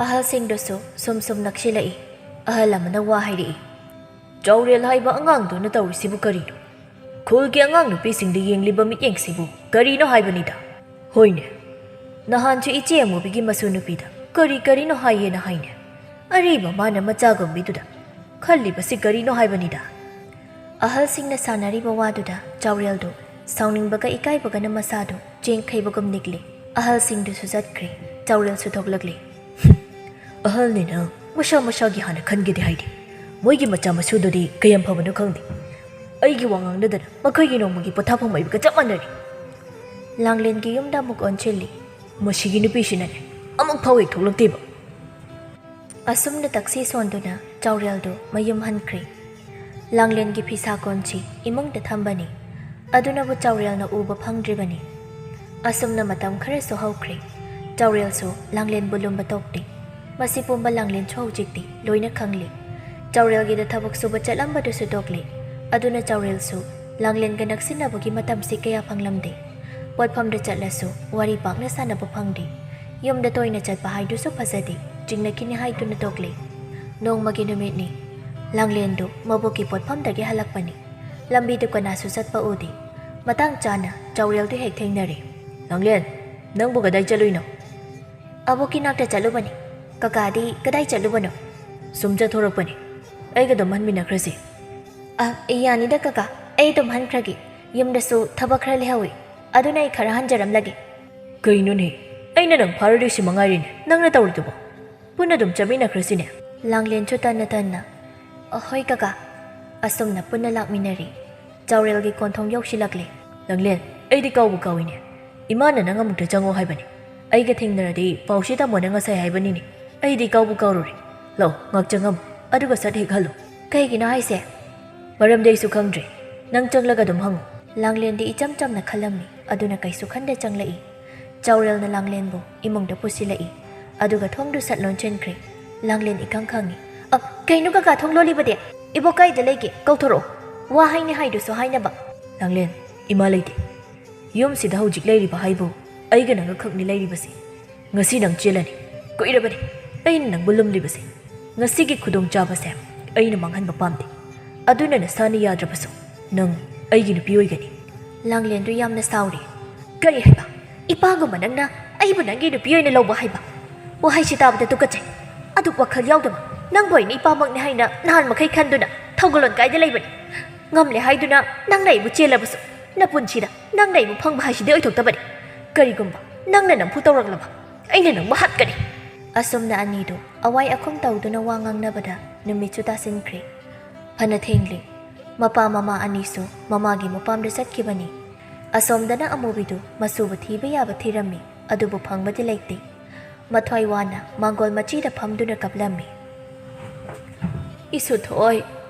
ꯑꯍꯜꯁꯤꯡꯗꯨꯁꯨ ꯁꯨꯝ ꯁꯨꯝ ꯅꯛꯁꯤꯜꯂꯛꯏ꯫ ꯑꯍꯜ ꯑꯃꯅ ꯋꯥ ꯍꯥꯏꯔꯛꯏ꯫ "ꯆꯥꯎꯔꯦꯜ ꯍꯥꯏꯕ ꯑꯉꯥꯡꯗꯨꯅ ꯇꯧꯔꯤꯁꯤꯕꯨ ꯀꯔꯤꯅꯣ? ꯈꯨꯜꯒꯤ ꯑꯉꯥꯡ ꯅꯨꯄꯤꯁꯤꯡꯗ ꯌꯦꯡꯂꯤꯕ ꯃꯤꯠꯌꯦꯡꯁꯤꯕꯨ ꯀꯔꯤꯅꯣ ꯍꯥꯏꯕꯅꯤꯗ? ꯍꯣꯏꯅꯦ, ꯅꯍꯥꯟꯁꯨ ꯏꯆꯦ ꯑꯃꯨꯕꯤꯒꯤ ꯃꯁꯨ ꯅꯨꯄꯤꯗ ꯀꯔꯤ ꯀꯔꯤꯅꯣ ꯍꯥꯏꯌꯦꯅ ꯍꯥꯏꯅꯦ꯫ ꯑꯔꯤꯕ ꯃꯥꯅ ꯃꯆꯥꯒꯨꯝꯕꯤꯗꯨꯗ ꯈꯜꯂꯤꯕꯁꯤ ꯀꯔꯤꯅꯣ ꯍꯥꯏꯕꯅꯤꯗ?" ꯑꯍꯜꯁꯤꯡꯅ ꯁꯥꯟꯅꯔꯤꯕ ꯋꯥꯗꯨꯗ ꯆꯥꯎꯔꯦꯜꯗꯨ ꯁꯥꯎꯅꯤꯡꯕꯒ ꯏꯀꯥꯏꯕꯒꯅ ꯃꯁꯥꯗꯨ ꯆꯦꯡ ꯈꯩꯕꯒꯨꯝ ꯅꯤꯛꯂꯤ꯫ ꯑꯍꯜꯁꯤꯡꯗꯨꯁꯨ ꯆꯠꯈ꯭ꯔꯦ꯫ ꯆꯥꯎꯔꯦꯜꯁꯨ ꯊꯣꯛꯂꯛꯂꯤ꯫ "ꯑꯍꯜꯅꯤꯅ ꯃꯁꯥ ꯃꯁꯥꯒꯤ ꯍꯥꯟꯅ ꯈꯟꯒꯦꯗꯤ ꯍꯥꯏꯗꯦ꯫ ꯃꯣꯏꯒꯤ ꯃꯆꯥ ꯃꯁꯨꯗꯨꯗꯤ ꯀꯌꯥꯝ ꯐꯕꯅꯣ ꯈꯪꯗꯦ꯫ ꯑꯩꯒꯤ ꯋꯥ ꯉꯥꯡꯅꯗꯅ ꯃꯈꯣꯏꯒꯤ ꯅꯣꯡꯃꯒꯤ ꯄꯣꯊꯥꯐꯝ ꯑꯣꯏꯕꯒ ꯆꯞ ꯃꯥꯟꯅꯔꯦ꯫" ꯂꯥꯡꯂꯦꯟꯒꯤ ꯌꯨꯝꯗ ꯑꯃꯨꯛ ꯑꯣꯟꯁꯤꯜꯂꯤ꯫ "ꯃꯁꯤꯒꯤ ꯅꯨꯄꯤꯁꯤꯅꯅꯦ ꯑꯃꯨꯛ ꯐꯥꯎ ꯍꯦꯛ ꯊꯣꯛꯂꯛꯇꯦꯕ꯫" ꯑꯁꯨꯝꯅ ꯇꯛꯁꯤ ꯁꯣꯟꯗꯨꯅ ꯆꯥꯎꯔꯦꯜꯗꯨ ꯃꯌꯨꯝ ꯍꯟꯈ꯭ꯔꯦ꯫ ꯂꯥꯡꯂꯦꯟꯒꯤ ꯐꯤꯁꯥ ꯀꯣꯟꯁꯤ ꯏꯃꯨꯡꯗ ꯊꯝꯕꯅꯤ꯫ ꯑꯗꯨꯅꯕꯨ ꯆꯥꯎꯔꯦꯜꯅ ꯎꯕ ꯐꯪꯗ꯭ꯔꯤꯕꯅꯤ꯫ ꯑꯁꯨꯝꯅ ꯃꯇꯝ ꯈꯔꯁꯨ ꯍꯧꯈ꯭ꯔꯦ꯫ ꯆꯥꯎꯔꯦꯜꯁꯨ ꯂꯥꯡꯂꯦꯟꯕꯨ ꯂꯨꯝꯕ ꯇꯣꯛꯇꯦ꯫ ꯃꯁꯤ ꯄꯨꯝꯕ ꯂꯥꯡꯂꯦꯟꯁꯨ ꯍꯧꯖꯤꯛꯇꯤ ꯂꯣꯏꯅ ꯈꯪꯂꯦ꯫ ꯆꯥꯎꯔꯦꯜꯒꯤꯗ ꯊꯕꯛ ꯁꯨꯕ ꯆꯠꯂꯝꯕꯗꯨꯁꯨ ꯇꯣꯛꯂꯦ꯫ ꯑꯗꯨꯅ ꯆꯥꯎꯔꯦꯜꯁꯨ ꯂꯥꯡꯂꯦꯟꯒ ꯅꯛꯁꯤꯟꯅꯕꯒꯤ ꯃꯇꯝꯁꯤ ꯀꯌꯥ ꯐꯪꯂꯝꯗꯦ꯫ ꯄꯣꯠꯐꯝꯗ ꯆꯠꯂꯁꯨ ꯋꯥꯔꯤ ꯄꯥꯛꯅ ꯁꯥꯟꯅꯕ ꯐꯪꯗꯦ꯫ ꯌꯨꯝꯗ ꯇꯣꯏꯅ ꯆꯠꯄ ꯍꯥꯏꯗꯨꯁꯨ ꯐꯖꯗꯦ꯫ ꯆꯤꯡꯅꯈꯤꯅꯤ ꯍꯥꯏꯗꯨꯅ ꯇꯣꯛꯂꯦ꯫ ꯅꯣꯡꯃꯒꯤ ꯅꯨꯃꯤꯠꯅꯤ꯫ ꯂꯥꯡꯂꯦꯟꯗꯨ ꯃꯕꯣꯛꯀꯤ ꯄꯣꯠꯐꯝꯗꯒꯤ ꯍꯜꯂꯛꯄꯅꯤ꯫ ꯂꯝꯕꯤꯗꯨ ꯀꯅꯥꯁꯨ ꯆꯠꯄ ꯎꯗꯦ꯫ ꯃꯇꯥꯡ ꯆꯥꯅ ꯆꯥꯎꯔꯦꯜꯗꯨ ꯍꯦꯛ ꯊꯦꯡꯅꯔꯦ꯫ "ꯂꯥꯡꯂꯦꯟ, ꯅꯪꯕꯨ ꯀꯗꯥꯏ ꯆꯠꯂꯨꯏꯅꯣ?" "ꯑꯕꯣꯛꯀꯤ ꯅꯥꯛꯇ ꯆꯠꯂꯨꯕꯅꯤ꯫ ꯀꯀꯥꯗꯤ ꯀꯗꯥꯏ ꯆꯠꯂꯨꯕꯅꯣ?" "ꯁꯨꯝ ꯆꯠꯊꯣꯔꯛꯄꯅꯤ꯫ ꯑꯩꯒ ꯑꯗꯨꯝ ꯍꯟꯃꯤꯟꯅꯈ꯭ꯔꯁꯤ꯫" "ꯑ, ꯌꯥꯅꯤꯗ ꯀꯀꯥ, ꯑꯩ ꯑꯗꯨꯝ ꯍꯟꯈ꯭ꯔꯒꯦ꯫ ꯌꯨꯝꯗꯁꯨ ꯊꯕꯛ ꯈꯔ ꯂꯩꯍꯧꯏ, ꯑꯗꯨꯅ ꯑꯩ ꯈꯔ ꯍꯟꯖꯔꯝꯂꯒꯦ꯫" "ꯀꯩꯅꯣꯅꯦ, ꯑꯩꯅ ꯅꯪ ꯐꯥꯔꯨꯗꯣꯏꯁꯤ ꯃꯉꯥꯏꯔꯤꯅꯦ ꯅꯪꯅ ꯇꯧꯔꯤꯗꯨꯕꯣ꯫ ꯄꯨꯟꯅ ꯑꯗꯨꯝ ꯆꯠꯃꯤꯟꯅꯈ꯭ꯔꯁꯤꯅꯦ꯫ ꯂꯥꯡꯂꯦꯟꯁꯨ ꯇꯟꯅ ꯇꯟꯅ, "ꯑꯍꯣꯏ ꯀꯀꯥ"꯫ ꯑꯁꯨꯝꯅ ꯄꯨꯟꯅ ꯂꯥꯛꯃꯤꯟꯅꯔꯤ꯫ ꯆꯥꯎꯔꯦꯜꯒꯤ ꯀꯣꯟꯊꯣꯡ ꯌꯧꯁꯤꯜꯂꯛꯂꯦ꯫ "ꯂꯥꯡꯂꯦꯟ, ꯑꯩꯗꯤ ꯀꯥꯎꯕꯨ ꯀꯥꯎꯏꯅꯦ꯫ ꯏꯃꯥꯅ ꯅꯪ ꯑꯃꯨꯛꯇ ꯆꯪꯉꯣ ꯍꯥꯏꯕꯅꯤ꯫ ꯑꯩꯒ ꯊꯦꯡꯅꯔꯗꯤ ꯄꯥꯎꯁꯤ ꯇꯝꯃꯣꯅ ꯉꯁꯥꯏ ꯍꯥꯏꯕꯅꯤꯅꯦ꯫ ꯑꯩꯗꯤ ꯀꯥꯎꯕꯨ ꯀꯥꯎꯔꯨꯔꯦ꯫ ꯂꯥꯛꯑꯣ, ꯉꯥꯛ ꯆꯪꯉꯝꯃꯨ, ꯑꯗꯨꯒ ꯁꯠ ꯍꯦꯛ ꯍꯜꯂꯨ"꯫ "ꯀꯩꯒꯤꯅꯣ ꯍꯥꯏꯁꯦ?" "ꯃꯔꯝꯗꯤ ꯑꯩꯁꯨ ꯈꯪꯗ꯭ꯔꯦ꯫ ꯅꯪ ꯆꯪꯂꯒ ꯑꯗꯨꯝ ꯍꯪꯉꯨ"꯫ ꯂꯥꯡꯂꯦꯟꯗꯤ ꯏꯆꯝ ꯆꯝꯅ ꯈꯜꯂꯝꯃꯤ, ꯑꯗꯨꯅ ꯀꯩꯁꯨ ꯈꯟꯗ ꯆꯪꯂꯛꯏ꯫ ꯆꯥꯎꯔꯦꯜꯅ ꯂꯥꯡꯂꯦꯟꯕꯨ ꯏꯃꯨꯡꯗ ꯄꯨꯁꯤꯜꯂꯛꯏ, ꯑꯗꯨꯒ ꯊꯣꯡꯗꯨ ꯁꯠ ꯂꯣꯟꯁꯤꯟꯈ꯭ꯔꯦ꯫ ꯂꯥꯡꯂꯦꯟ ꯏꯈꯪ ꯈꯪꯉꯤ꯫ "ꯑ, ꯀꯩꯅꯣ ꯀꯀꯥ ꯊꯣꯡ ꯂꯣꯜꯂꯤꯕꯗꯤ? ꯏꯕꯣꯛ ꯀꯥꯏꯗ ꯂꯩꯒꯦ? ꯀꯧꯊꯣꯔꯛꯑꯣ꯫ ꯋꯥ ꯍꯥꯏꯅꯤ ꯍꯥꯏꯗꯨꯁꯨ ꯍꯥꯏꯅꯕ"꯫ "ꯂꯥꯡꯂꯦꯟ, ꯏꯃꯥ ꯂꯩꯇꯦ꯫ ꯌꯨꯝꯁꯤꯗ ꯍꯧꯖꯤꯛ ꯂꯩꯔꯤꯕ ꯍꯥꯏꯕꯨ ꯑꯩꯒ ꯅꯪꯒ ꯈꯛꯅꯤ ꯂꯩꯔꯤꯕꯁꯦ꯫ ꯉꯁꯤ ꯅꯪ ꯆꯦꯜꯂꯅꯤ꯫ ꯀꯨꯏꯔꯕꯅꯤ ꯑꯩꯅ ꯅꯪꯕꯨ ꯂꯨꯝꯂꯤꯕꯁꯦ꯫ ꯉꯁꯤꯒꯤ ꯈꯨꯗꯣꯡꯆꯥꯕꯁꯦ ꯑꯩꯅ ꯃꯥꯡꯍꯟꯕ ꯄꯥꯝꯗꯦ꯫ ꯑꯗꯨꯅ ꯅꯁꯥꯅ ꯌꯥꯗ꯭ꯔꯕꯁꯨ ꯅꯪ ꯑꯩꯒꯤ ꯅꯨꯄꯤ ꯑꯣꯏꯒꯅꯤ"꯫ ꯂꯥꯡꯂꯦꯟꯗꯨ ꯌꯥꯝꯅ ꯁꯥꯎꯔꯤ꯫ "ꯀꯔꯤ ꯍꯥꯏꯕ? ꯏꯄꯥꯒꯨꯝꯕ ꯅꯪꯅ ꯑꯩꯕꯨ ꯅꯪꯒꯤ ꯅꯨꯄꯤ ꯑꯣꯏꯅ ꯂꯧꯕ ꯍꯥꯏꯕ? ꯋꯥꯍꯩꯁꯤ ꯇꯥꯕꯗ ꯇꯨꯀꯠꯆꯩ꯫ ꯑꯗꯨꯛ ꯋꯥꯈꯜ ꯌꯥꯎꯗꯕ ꯅꯪꯕꯨ ꯑꯩꯅ ꯏꯄꯥꯃꯛꯅꯤ ꯍꯥꯏꯅ ꯅꯍꯥꯟ ꯃꯈꯩ ꯈꯟꯗꯨꯅ ꯊꯧꯒꯜꯂꯣꯟ ꯀꯥꯏꯗ ꯂꯩꯕꯅꯤ? ꯉꯝꯂꯦ ꯍꯥꯏꯗꯨꯅ ꯅꯪꯅ ꯑꯩꯕꯨ ꯆꯦꯜꯂꯕꯁꯨ, ꯅꯄꯨꯟꯁꯤꯗ ꯅꯪꯅ ꯑꯩꯕꯨ ꯐꯪꯕ ꯍꯥꯏꯁꯤꯗꯤ ꯑꯣꯏꯊꯣꯛꯇꯕꯅꯤ꯫ ꯀꯔꯤꯒꯨꯝꯕ ꯅꯪꯅ ꯅꯝꯐꯨ ꯇꯧꯔꯛꯂꯕ, ꯑꯩꯅ ꯅꯪꯕꯨ ꯍꯥꯠꯀꯅꯤ"꯫ ꯑꯁꯨꯝꯅ ꯑꯅꯤꯗꯨ ꯑꯋꯥꯏ ꯑꯈꯨꯝ ꯇꯧꯗꯨꯅ ꯋꯥ ꯉꯥꯡꯅꯕꯗ ꯅꯨꯃꯤꯠꯁꯨ ꯇꯥꯁꯤꯟꯈ꯭ꯔꯦ꯫ ꯐꯅ ꯊꯦꯡꯂꯦ꯫ ꯃꯄꯥ ꯃꯃꯥ ꯑꯅꯤꯁꯨ ꯃꯃꯥꯒꯤ ꯃꯄꯥꯝꯗ ꯆꯠꯈꯤꯕꯅꯤ꯫ ꯑꯁꯣꯝꯗꯅ ꯑꯃꯨꯕꯤꯗꯨ ꯃꯁꯨꯕꯨ ꯊꯤꯕ ꯌꯥꯕ ꯊꯤꯔꯝꯃꯤ, ꯑꯗꯨꯕꯨ ꯐꯪꯕꯗꯤ ꯂꯩꯇꯦ꯫ ꯃꯊ꯭ꯋꯥꯏ ꯋꯥꯅ ꯃꯥꯡꯒꯣꯜ ꯃꯆꯤꯗ ꯐꯝꯗꯨꯅ ꯀꯞꯂꯝꯃꯤ꯫ "ꯏꯁꯨꯊꯣꯏ,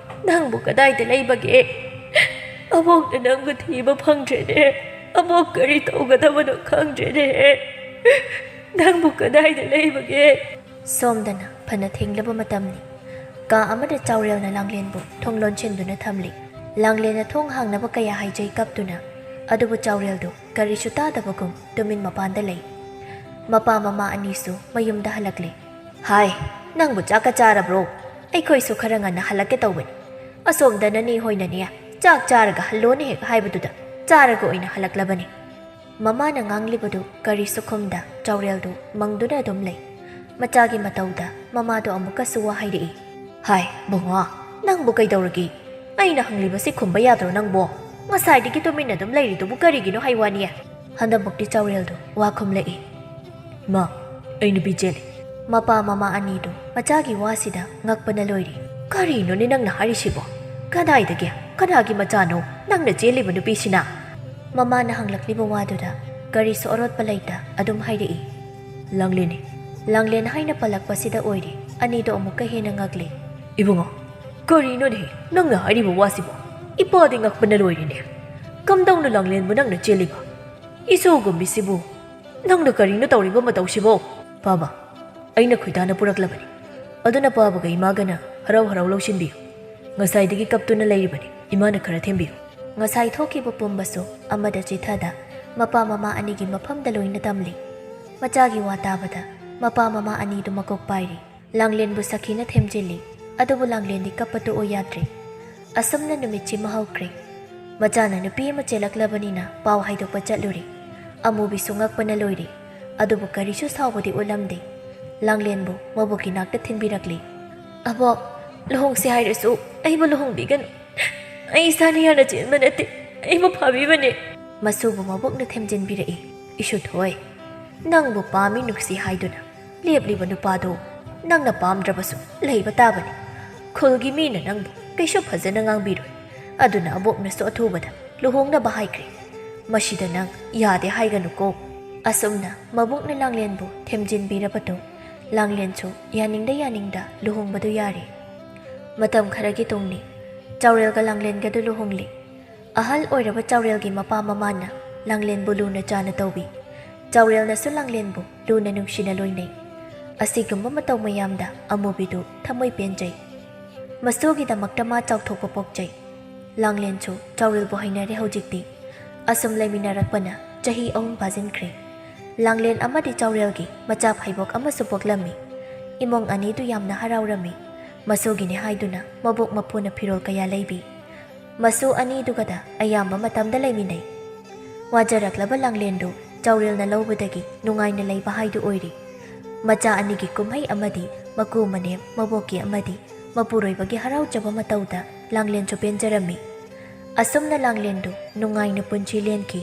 ꯅꯪꯕꯨ ꯀꯗꯥꯏꯗ ꯂꯩꯕꯒꯦ? ꯑꯕꯣꯛꯅ ꯅꯪꯕꯨ ꯊꯤꯕ ꯐꯪꯗ꯭ꯔꯦꯅꯦ꯫ ꯑꯕꯣꯛ ꯀꯔꯤ ꯇꯧꯒꯗꯕꯅꯣ ꯈꯪꯗ꯭ꯔꯦꯅꯦ꯫ ꯅꯪꯕꯨ ꯀꯗꯥꯏꯗ ꯂꯩꯕꯒꯦ?" ꯁꯣꯝꯗꯅ ꯐꯅ ꯊꯦꯡꯂꯕ ꯃꯇꯝꯅꯤ꯫ ꯀꯥ ꯑꯃꯗ ꯆꯥꯎꯔꯦꯜꯅ ꯂꯥꯡꯂꯦꯟꯕꯨ ꯊꯣꯡ ꯂꯣꯟꯁꯤꯟꯗꯨꯅ ꯊꯝꯂꯤ꯫ ꯂꯥꯡꯂꯦꯟꯅ ꯊꯣꯡ ꯍꯥꯡꯅꯕ ꯀꯌꯥ ꯍꯥꯏꯖꯩ ꯀꯞꯇꯨꯅ, ꯑꯗꯨꯕꯨ ꯆꯥꯎꯔꯦꯜꯗꯨ ꯀꯔꯤꯁꯨ ꯇꯥꯗꯕꯒꯨꯝ ꯇꯨꯃꯤꯟ ꯃꯄꯥꯟꯗ ꯂꯩ꯫ ꯃꯄꯥ ꯃꯃꯥ ꯑꯅꯤꯁꯨ ꯃꯌꯨꯝꯗ ꯍꯜꯂꯛꯂꯦ꯫ "ꯍꯥꯏ, ꯅꯪꯕꯨ ꯆꯥꯛꯀ ꯆꯥꯔꯕ꯭ꯔꯣ? ꯑꯩꯈꯣꯏꯁꯨ ꯈꯔ ꯉꯟꯅ ꯍꯜꯂꯛꯀꯦ ꯇꯧꯕꯅꯤ꯫ ꯑꯁꯣꯝꯗ ꯅꯅꯦ ꯍꯣꯏꯅꯅꯦ, ꯆꯥꯛ ꯆꯥꯔꯒ ꯍꯜꯂꯣꯅ ꯍꯦꯛ ꯍꯥꯏꯕꯗꯨꯗ ꯆꯥꯔꯒ ꯑꯣꯏꯅ ꯍꯜꯂꯛꯂꯕꯅꯤ"꯫ ꯃꯃꯥꯅ ꯉꯥꯡꯂꯤꯕꯗꯨ ꯀꯔꯤꯁꯨ ꯈꯨꯝꯗ ꯆꯥꯎꯔꯦꯜꯗꯨ ꯃꯪꯗꯨꯅ ꯑꯗꯨꯝ ꯂꯩ꯫ ꯃꯆꯥꯒꯤ ꯃꯇꯧꯗ ꯃꯃꯥꯗꯣ ꯑꯃꯨꯛꯀꯁꯨ ꯋꯥ ꯍꯥꯏꯔꯛꯏ꯫ "ꯍꯥꯏ, ꯕꯨꯡꯉꯣ, ꯅꯪꯕꯨ ꯀꯩꯗꯧꯔꯒꯦ? ꯑꯩꯅ ꯍꯪꯂꯤꯕꯁꯤ ꯈꯨꯝꯕ ꯌꯥꯗ꯭ꯔꯣ ꯅꯪꯕꯣ? ꯉꯁꯥꯏꯗꯒꯤ ꯇꯨꯃꯤꯟꯅ ꯑꯗꯨꯝ ꯂꯩꯔꯤꯗꯨꯕꯨ ꯀꯔꯤꯒꯤꯅꯣ ꯍꯥꯏ ꯋꯥꯅꯤ?" ꯍꯟꯗꯛꯃꯨꯛꯇꯤ ꯆꯥꯎꯔꯦꯜꯗꯨ ꯋꯥ ꯈꯨꯝꯂꯛꯏ꯫ "ꯏꯃꯥ, ꯑꯩ ꯅꯨꯄꯤ ꯆꯦꯜꯂꯤ꯫" ꯃꯄꯥ ꯃꯃꯥ ꯑꯅꯤꯗꯨ ꯃꯆꯥꯒꯤ ꯋꯥꯁꯤꯗ ꯉꯛꯄꯅ ꯂꯣꯏꯔꯤ꯫ "ꯀꯔꯤꯅꯣꯅꯦ ꯅꯪꯅ ꯍꯥꯏꯔꯤꯁꯤꯕꯣ? ꯀꯗꯥꯏꯗꯒꯤ? ꯀꯅꯥꯒꯤ ꯃꯆꯥꯅꯣ ꯅꯪꯅ ꯆꯦꯜꯂꯤꯕ ꯅꯨꯄꯤꯁꯤꯅ?" ꯃꯃꯥꯅ ꯍꯪꯂꯛꯂꯤꯕ ꯋꯥꯗꯨꯗ ꯀꯔꯤꯁꯨ ꯑꯔꯣꯠꯄ ꯂꯩꯇ ꯑꯗꯨꯝ ꯍꯥꯏꯔꯛꯏ꯫ "ꯂꯥꯡꯂꯦꯟꯅꯤ꯫" ꯂꯥꯡꯂꯦꯟ ꯍꯥꯏꯅ ꯄꯜꯂꯛꯄꯁꯤꯗ ꯑꯣꯏꯔꯦ ꯑꯅꯤꯗꯣ ꯑꯃꯨꯛꯀ ꯍꯦꯟꯅ ꯉꯛꯂꯤ꯫ "ꯏꯕꯨꯡꯉꯣ, ꯀꯔꯤꯅꯣꯅꯦ ꯅꯪꯅ ꯍꯥꯏꯔꯤꯕ ꯋꯥꯁꯤꯕꯣ? ꯏꯄꯥꯗꯤ ꯉꯛꯄꯅ ꯂꯣꯏꯔꯦꯅꯦ꯫ ꯀꯝꯗꯧꯅ ꯂꯥꯡꯂꯦꯟꯕꯨ ꯅꯪꯅ ꯆꯦꯜꯂꯤꯕ? ꯏꯁꯨꯒꯨꯝꯕꯤꯁꯤꯕꯨ ꯅꯪꯅ ꯀꯔꯤꯅꯣ ꯇꯧꯔꯤꯕ ꯃꯇꯧꯁꯤꯕꯣ?" "ꯄꯥꯕ, ꯑꯩꯅ ꯈꯣꯏꯗꯥꯅ ꯄꯨꯔꯛꯂꯕꯅꯤ꯫ ꯑꯗꯨꯅ ꯄꯥꯕꯒ ꯏꯃꯥꯒꯅ ꯍꯔꯥꯎ ꯍꯔꯥꯎ ꯂꯧꯁꯤꯟꯕꯤꯌꯨ꯫ ꯉꯁꯥꯏꯗꯒꯤ ꯀꯞꯇꯨꯅ ꯂꯩꯔꯤꯕꯅꯤ꯫ ꯏꯃꯥꯅ ꯈꯔ ꯊꯦꯝꯕꯤꯌꯨ꯫" ꯉꯁꯥꯏ ꯊꯣꯛꯈꯤꯕ ꯄꯨꯝꯕꯁꯨ ꯑꯃꯗ ꯆꯤꯊꯗ ꯃꯄꯥ ꯃꯃꯥ ꯑꯅꯤꯒꯤ ꯃꯐꯝꯗ ꯂꯣꯏꯅ ꯇꯝꯂꯤ꯫ ꯃꯆꯥꯒꯤ ꯋꯥ ꯇꯥꯕꯗ ꯃꯄꯥ ꯃꯃꯥ ꯑꯅꯤꯗꯨ ꯃꯀꯣꯛ ꯄꯥꯏꯔꯤ꯫ ꯂꯥꯡꯂꯦꯟꯕꯨ ꯁꯈꯤꯅ ꯊꯦꯝꯖꯤꯜꯂꯤ꯫ ꯑꯗꯨꯕꯨ ꯂꯥꯡꯂꯦꯟꯗꯤ ꯀꯞꯄ ꯇꯣꯛꯑꯣ ꯌꯥꯗ꯭ꯔꯦ꯫ ꯑꯁꯨꯝꯅ ꯅꯨꯃꯤꯠꯁꯤꯃ ꯍꯧꯈ꯭ꯔꯦ꯫ ꯃꯆꯥꯅ ꯅꯨꯄꯤ ꯑꯃ ꯆꯦꯜꯂꯛꯂꯕꯅꯤꯅ ꯄꯥꯎ ꯍꯥꯏꯗꯣꯛꯄ ꯆꯠꯂꯨꯔꯦ꯫ ꯑꯃꯨꯕꯤꯁꯨ ꯉꯛꯄꯅ ꯂꯣꯏꯔꯦ꯫ ꯑꯗꯨꯕꯨ ꯀꯔꯤꯁꯨ ꯁꯥꯎꯕꯗꯤ ꯎꯠꯂꯝꯗꯦ꯫ ꯂꯥꯡꯂꯦꯟꯕꯨ ꯃꯕꯣꯛꯀꯤ ꯅꯥꯛꯇ ꯊꯤꯟꯕꯤꯔꯛꯂꯤ꯫ "ꯑꯕꯣꯛ, ꯂꯨꯍꯣꯡꯁꯦ ꯍꯥꯏꯔꯁꯨ ꯑꯩꯕꯨ ꯂꯨꯍꯣꯡꯕꯤꯒꯅꯨ꯫ ꯑꯩ ꯏꯁꯥꯅ ꯌꯥꯅ ꯆꯦꯟꯕ ꯅꯠꯇꯦ꯫ ꯑꯩꯕꯨ ꯐꯥꯕꯤꯕꯅꯦ꯫" ꯃꯁꯨꯕꯨ ꯃꯕꯣꯛꯅ ꯊꯦꯝꯖꯤꯟꯕꯤꯔꯛꯏ꯫ "ꯏꯁꯨꯊꯣꯏ, ꯅꯪꯕꯨ ꯄꯥꯝꯃꯤ ꯅꯨꯡꯁꯤ ꯍꯥꯏꯗꯨꯅ ꯂꯦꯞꯂꯤꯕ ꯅꯨꯄꯥꯗꯣ ꯅꯪꯅ ꯄꯥꯝꯗ꯭ꯔꯕꯁꯨ ꯂꯩꯕ ꯇꯥꯕꯅꯤ꯫ ꯈꯨꯜꯒꯤ ꯃꯤꯅ ꯅꯪꯕꯨ ꯀꯩꯁꯨ ꯐꯖꯅ ꯉꯥꯡꯕꯤꯔꯣꯏ꯫ ꯑꯗꯨꯅ ꯑꯕꯣꯛꯅꯁꯨ ꯑꯊꯨꯕꯗ ꯂꯨꯍꯣꯡꯅꯕ ꯍꯥꯏꯈ꯭ꯔꯦ꯫ ꯃꯁꯤꯗ ꯅꯪ ꯌꯥꯗꯦ ꯍꯥꯏꯒꯅꯨꯀꯣ꯫" ꯑꯁꯨꯝꯅ ꯃꯕꯣꯛꯅ ꯂꯥꯡꯂꯦꯟꯕꯨ ꯊꯦꯝꯖꯤꯟꯕꯤꯔꯕꯗꯣ ꯂꯥꯡꯂꯦꯟꯁꯨ ꯌꯥꯅꯤꯡꯗ ꯌꯥꯅꯤꯡꯗ ꯂꯨꯍꯣꯡꯕꯗꯨ ꯌꯥꯔꯦ꯫ ꯃꯇꯝ ꯈꯔꯒꯤ ꯇꯨꯡꯅꯤ꯫ ꯆꯥꯎꯔꯦꯜꯒ ꯂꯥꯡꯂꯦꯟꯒꯗꯨ ꯂꯨꯍꯣꯡꯂꯦ꯫ ꯑꯍꯜ ꯑꯣꯏꯔꯕ ꯆꯥꯎꯔꯦꯜꯒꯤ ꯃꯄꯥ ꯃꯃꯥꯅ ꯂꯥꯡꯂꯦꯟꯕꯨ ꯂꯨꯅ ꯆꯥꯅ ꯇꯧꯕꯤ꯫ ꯆꯥꯎꯔꯦꯜꯅꯁꯨ ꯂꯥꯡꯂꯦꯟꯕꯨ ꯂꯨꯅ ꯅꯨꯡꯁꯤꯅ ꯂꯣꯏꯅꯩ꯫ ꯑꯁꯤꯒꯨꯝꯕ ꯃꯇꯧ ꯃꯌꯥꯝꯗ ꯑꯃꯨꯕꯤꯗꯨ ꯊꯃꯣꯏ ꯄꯦꯟꯖꯩ꯫ ꯃꯁꯨꯒꯤꯗꯃꯛꯇ ꯃꯥ ꯆꯥꯎꯊꯣꯛꯄ ꯄꯣꯛꯆꯩ꯫ ꯂꯥꯡꯂꯦꯟꯁꯨ ꯆꯥꯎꯔꯦꯜꯕꯨ ꯍꯩꯅꯔꯦ ꯍꯧꯖꯤꯛꯇꯤ꯫ ꯑꯁꯨꯝ ꯂꯩꯃꯤꯟꯅꯔꯛꯄꯅ ꯆꯍꯤ ꯑꯍꯨꯝ ꯐꯥꯖꯤꯟꯈ꯭ꯔꯦ꯫ ꯂꯥꯡꯂꯦꯟ ꯑꯃꯗꯤ ꯆꯥꯎꯔꯦꯜꯒꯤ ꯃꯆꯥ ꯐꯩꯕꯣꯛ ꯑꯃꯁꯨ ꯄꯣꯛꯂꯝꯃꯤ꯫ ꯏꯃꯨꯡ ꯑꯅꯤꯗꯨ ꯌꯥꯝꯅ ꯍꯔꯥꯎꯔꯝꯃꯤ꯫ ꯃꯁꯨꯒꯤꯅꯤ ꯍꯥꯏꯗꯨꯅ ꯃꯕꯣꯛ ꯃꯄꯨꯅ ꯐꯤꯔꯣꯜ ꯀꯌꯥ ꯂꯩꯕꯤ꯫ ꯃꯁꯨ ꯑꯅꯤꯗꯨꯒꯗ ꯑꯌꯥꯝꯕ ꯃꯇꯝꯗ ꯂꯩꯃꯤꯟꯅꯩ꯫ ꯋꯥꯖꯔꯛꯂꯕ ꯂꯥꯡꯂꯦꯟꯗꯨ ꯆꯥꯎꯔꯦꯜꯅ ꯂꯧꯕꯗꯒꯤ ꯅꯨꯡꯉꯥꯏꯅ ꯂꯩꯕ ꯍꯥꯏꯗꯨ ꯑꯣꯏꯔꯤ꯫ ꯃꯆꯥ ꯑꯅꯤꯒꯤ ꯀꯨꯝꯍꯩ ꯑꯃꯗꯤ ꯃꯀꯨ ꯃꯅꯦꯝ ꯃꯕꯣꯛꯀꯤ ꯑꯃꯗꯤ ꯃꯄꯨꯔꯣꯏꯕꯒꯤ ꯍꯔꯥꯎꯖꯕ ꯃꯇꯧꯗ ꯂꯥꯡꯂꯦꯟꯁꯨ ꯄꯦꯟꯖꯔꯝꯃꯤ꯫ ꯑꯁꯨꯝꯅ ꯂꯥꯡꯂꯦꯟꯗꯨ ꯅꯨꯡꯉꯥꯏꯅ ꯄꯨꯟꯁꯤ ꯂꯦꯟꯈꯤ꯫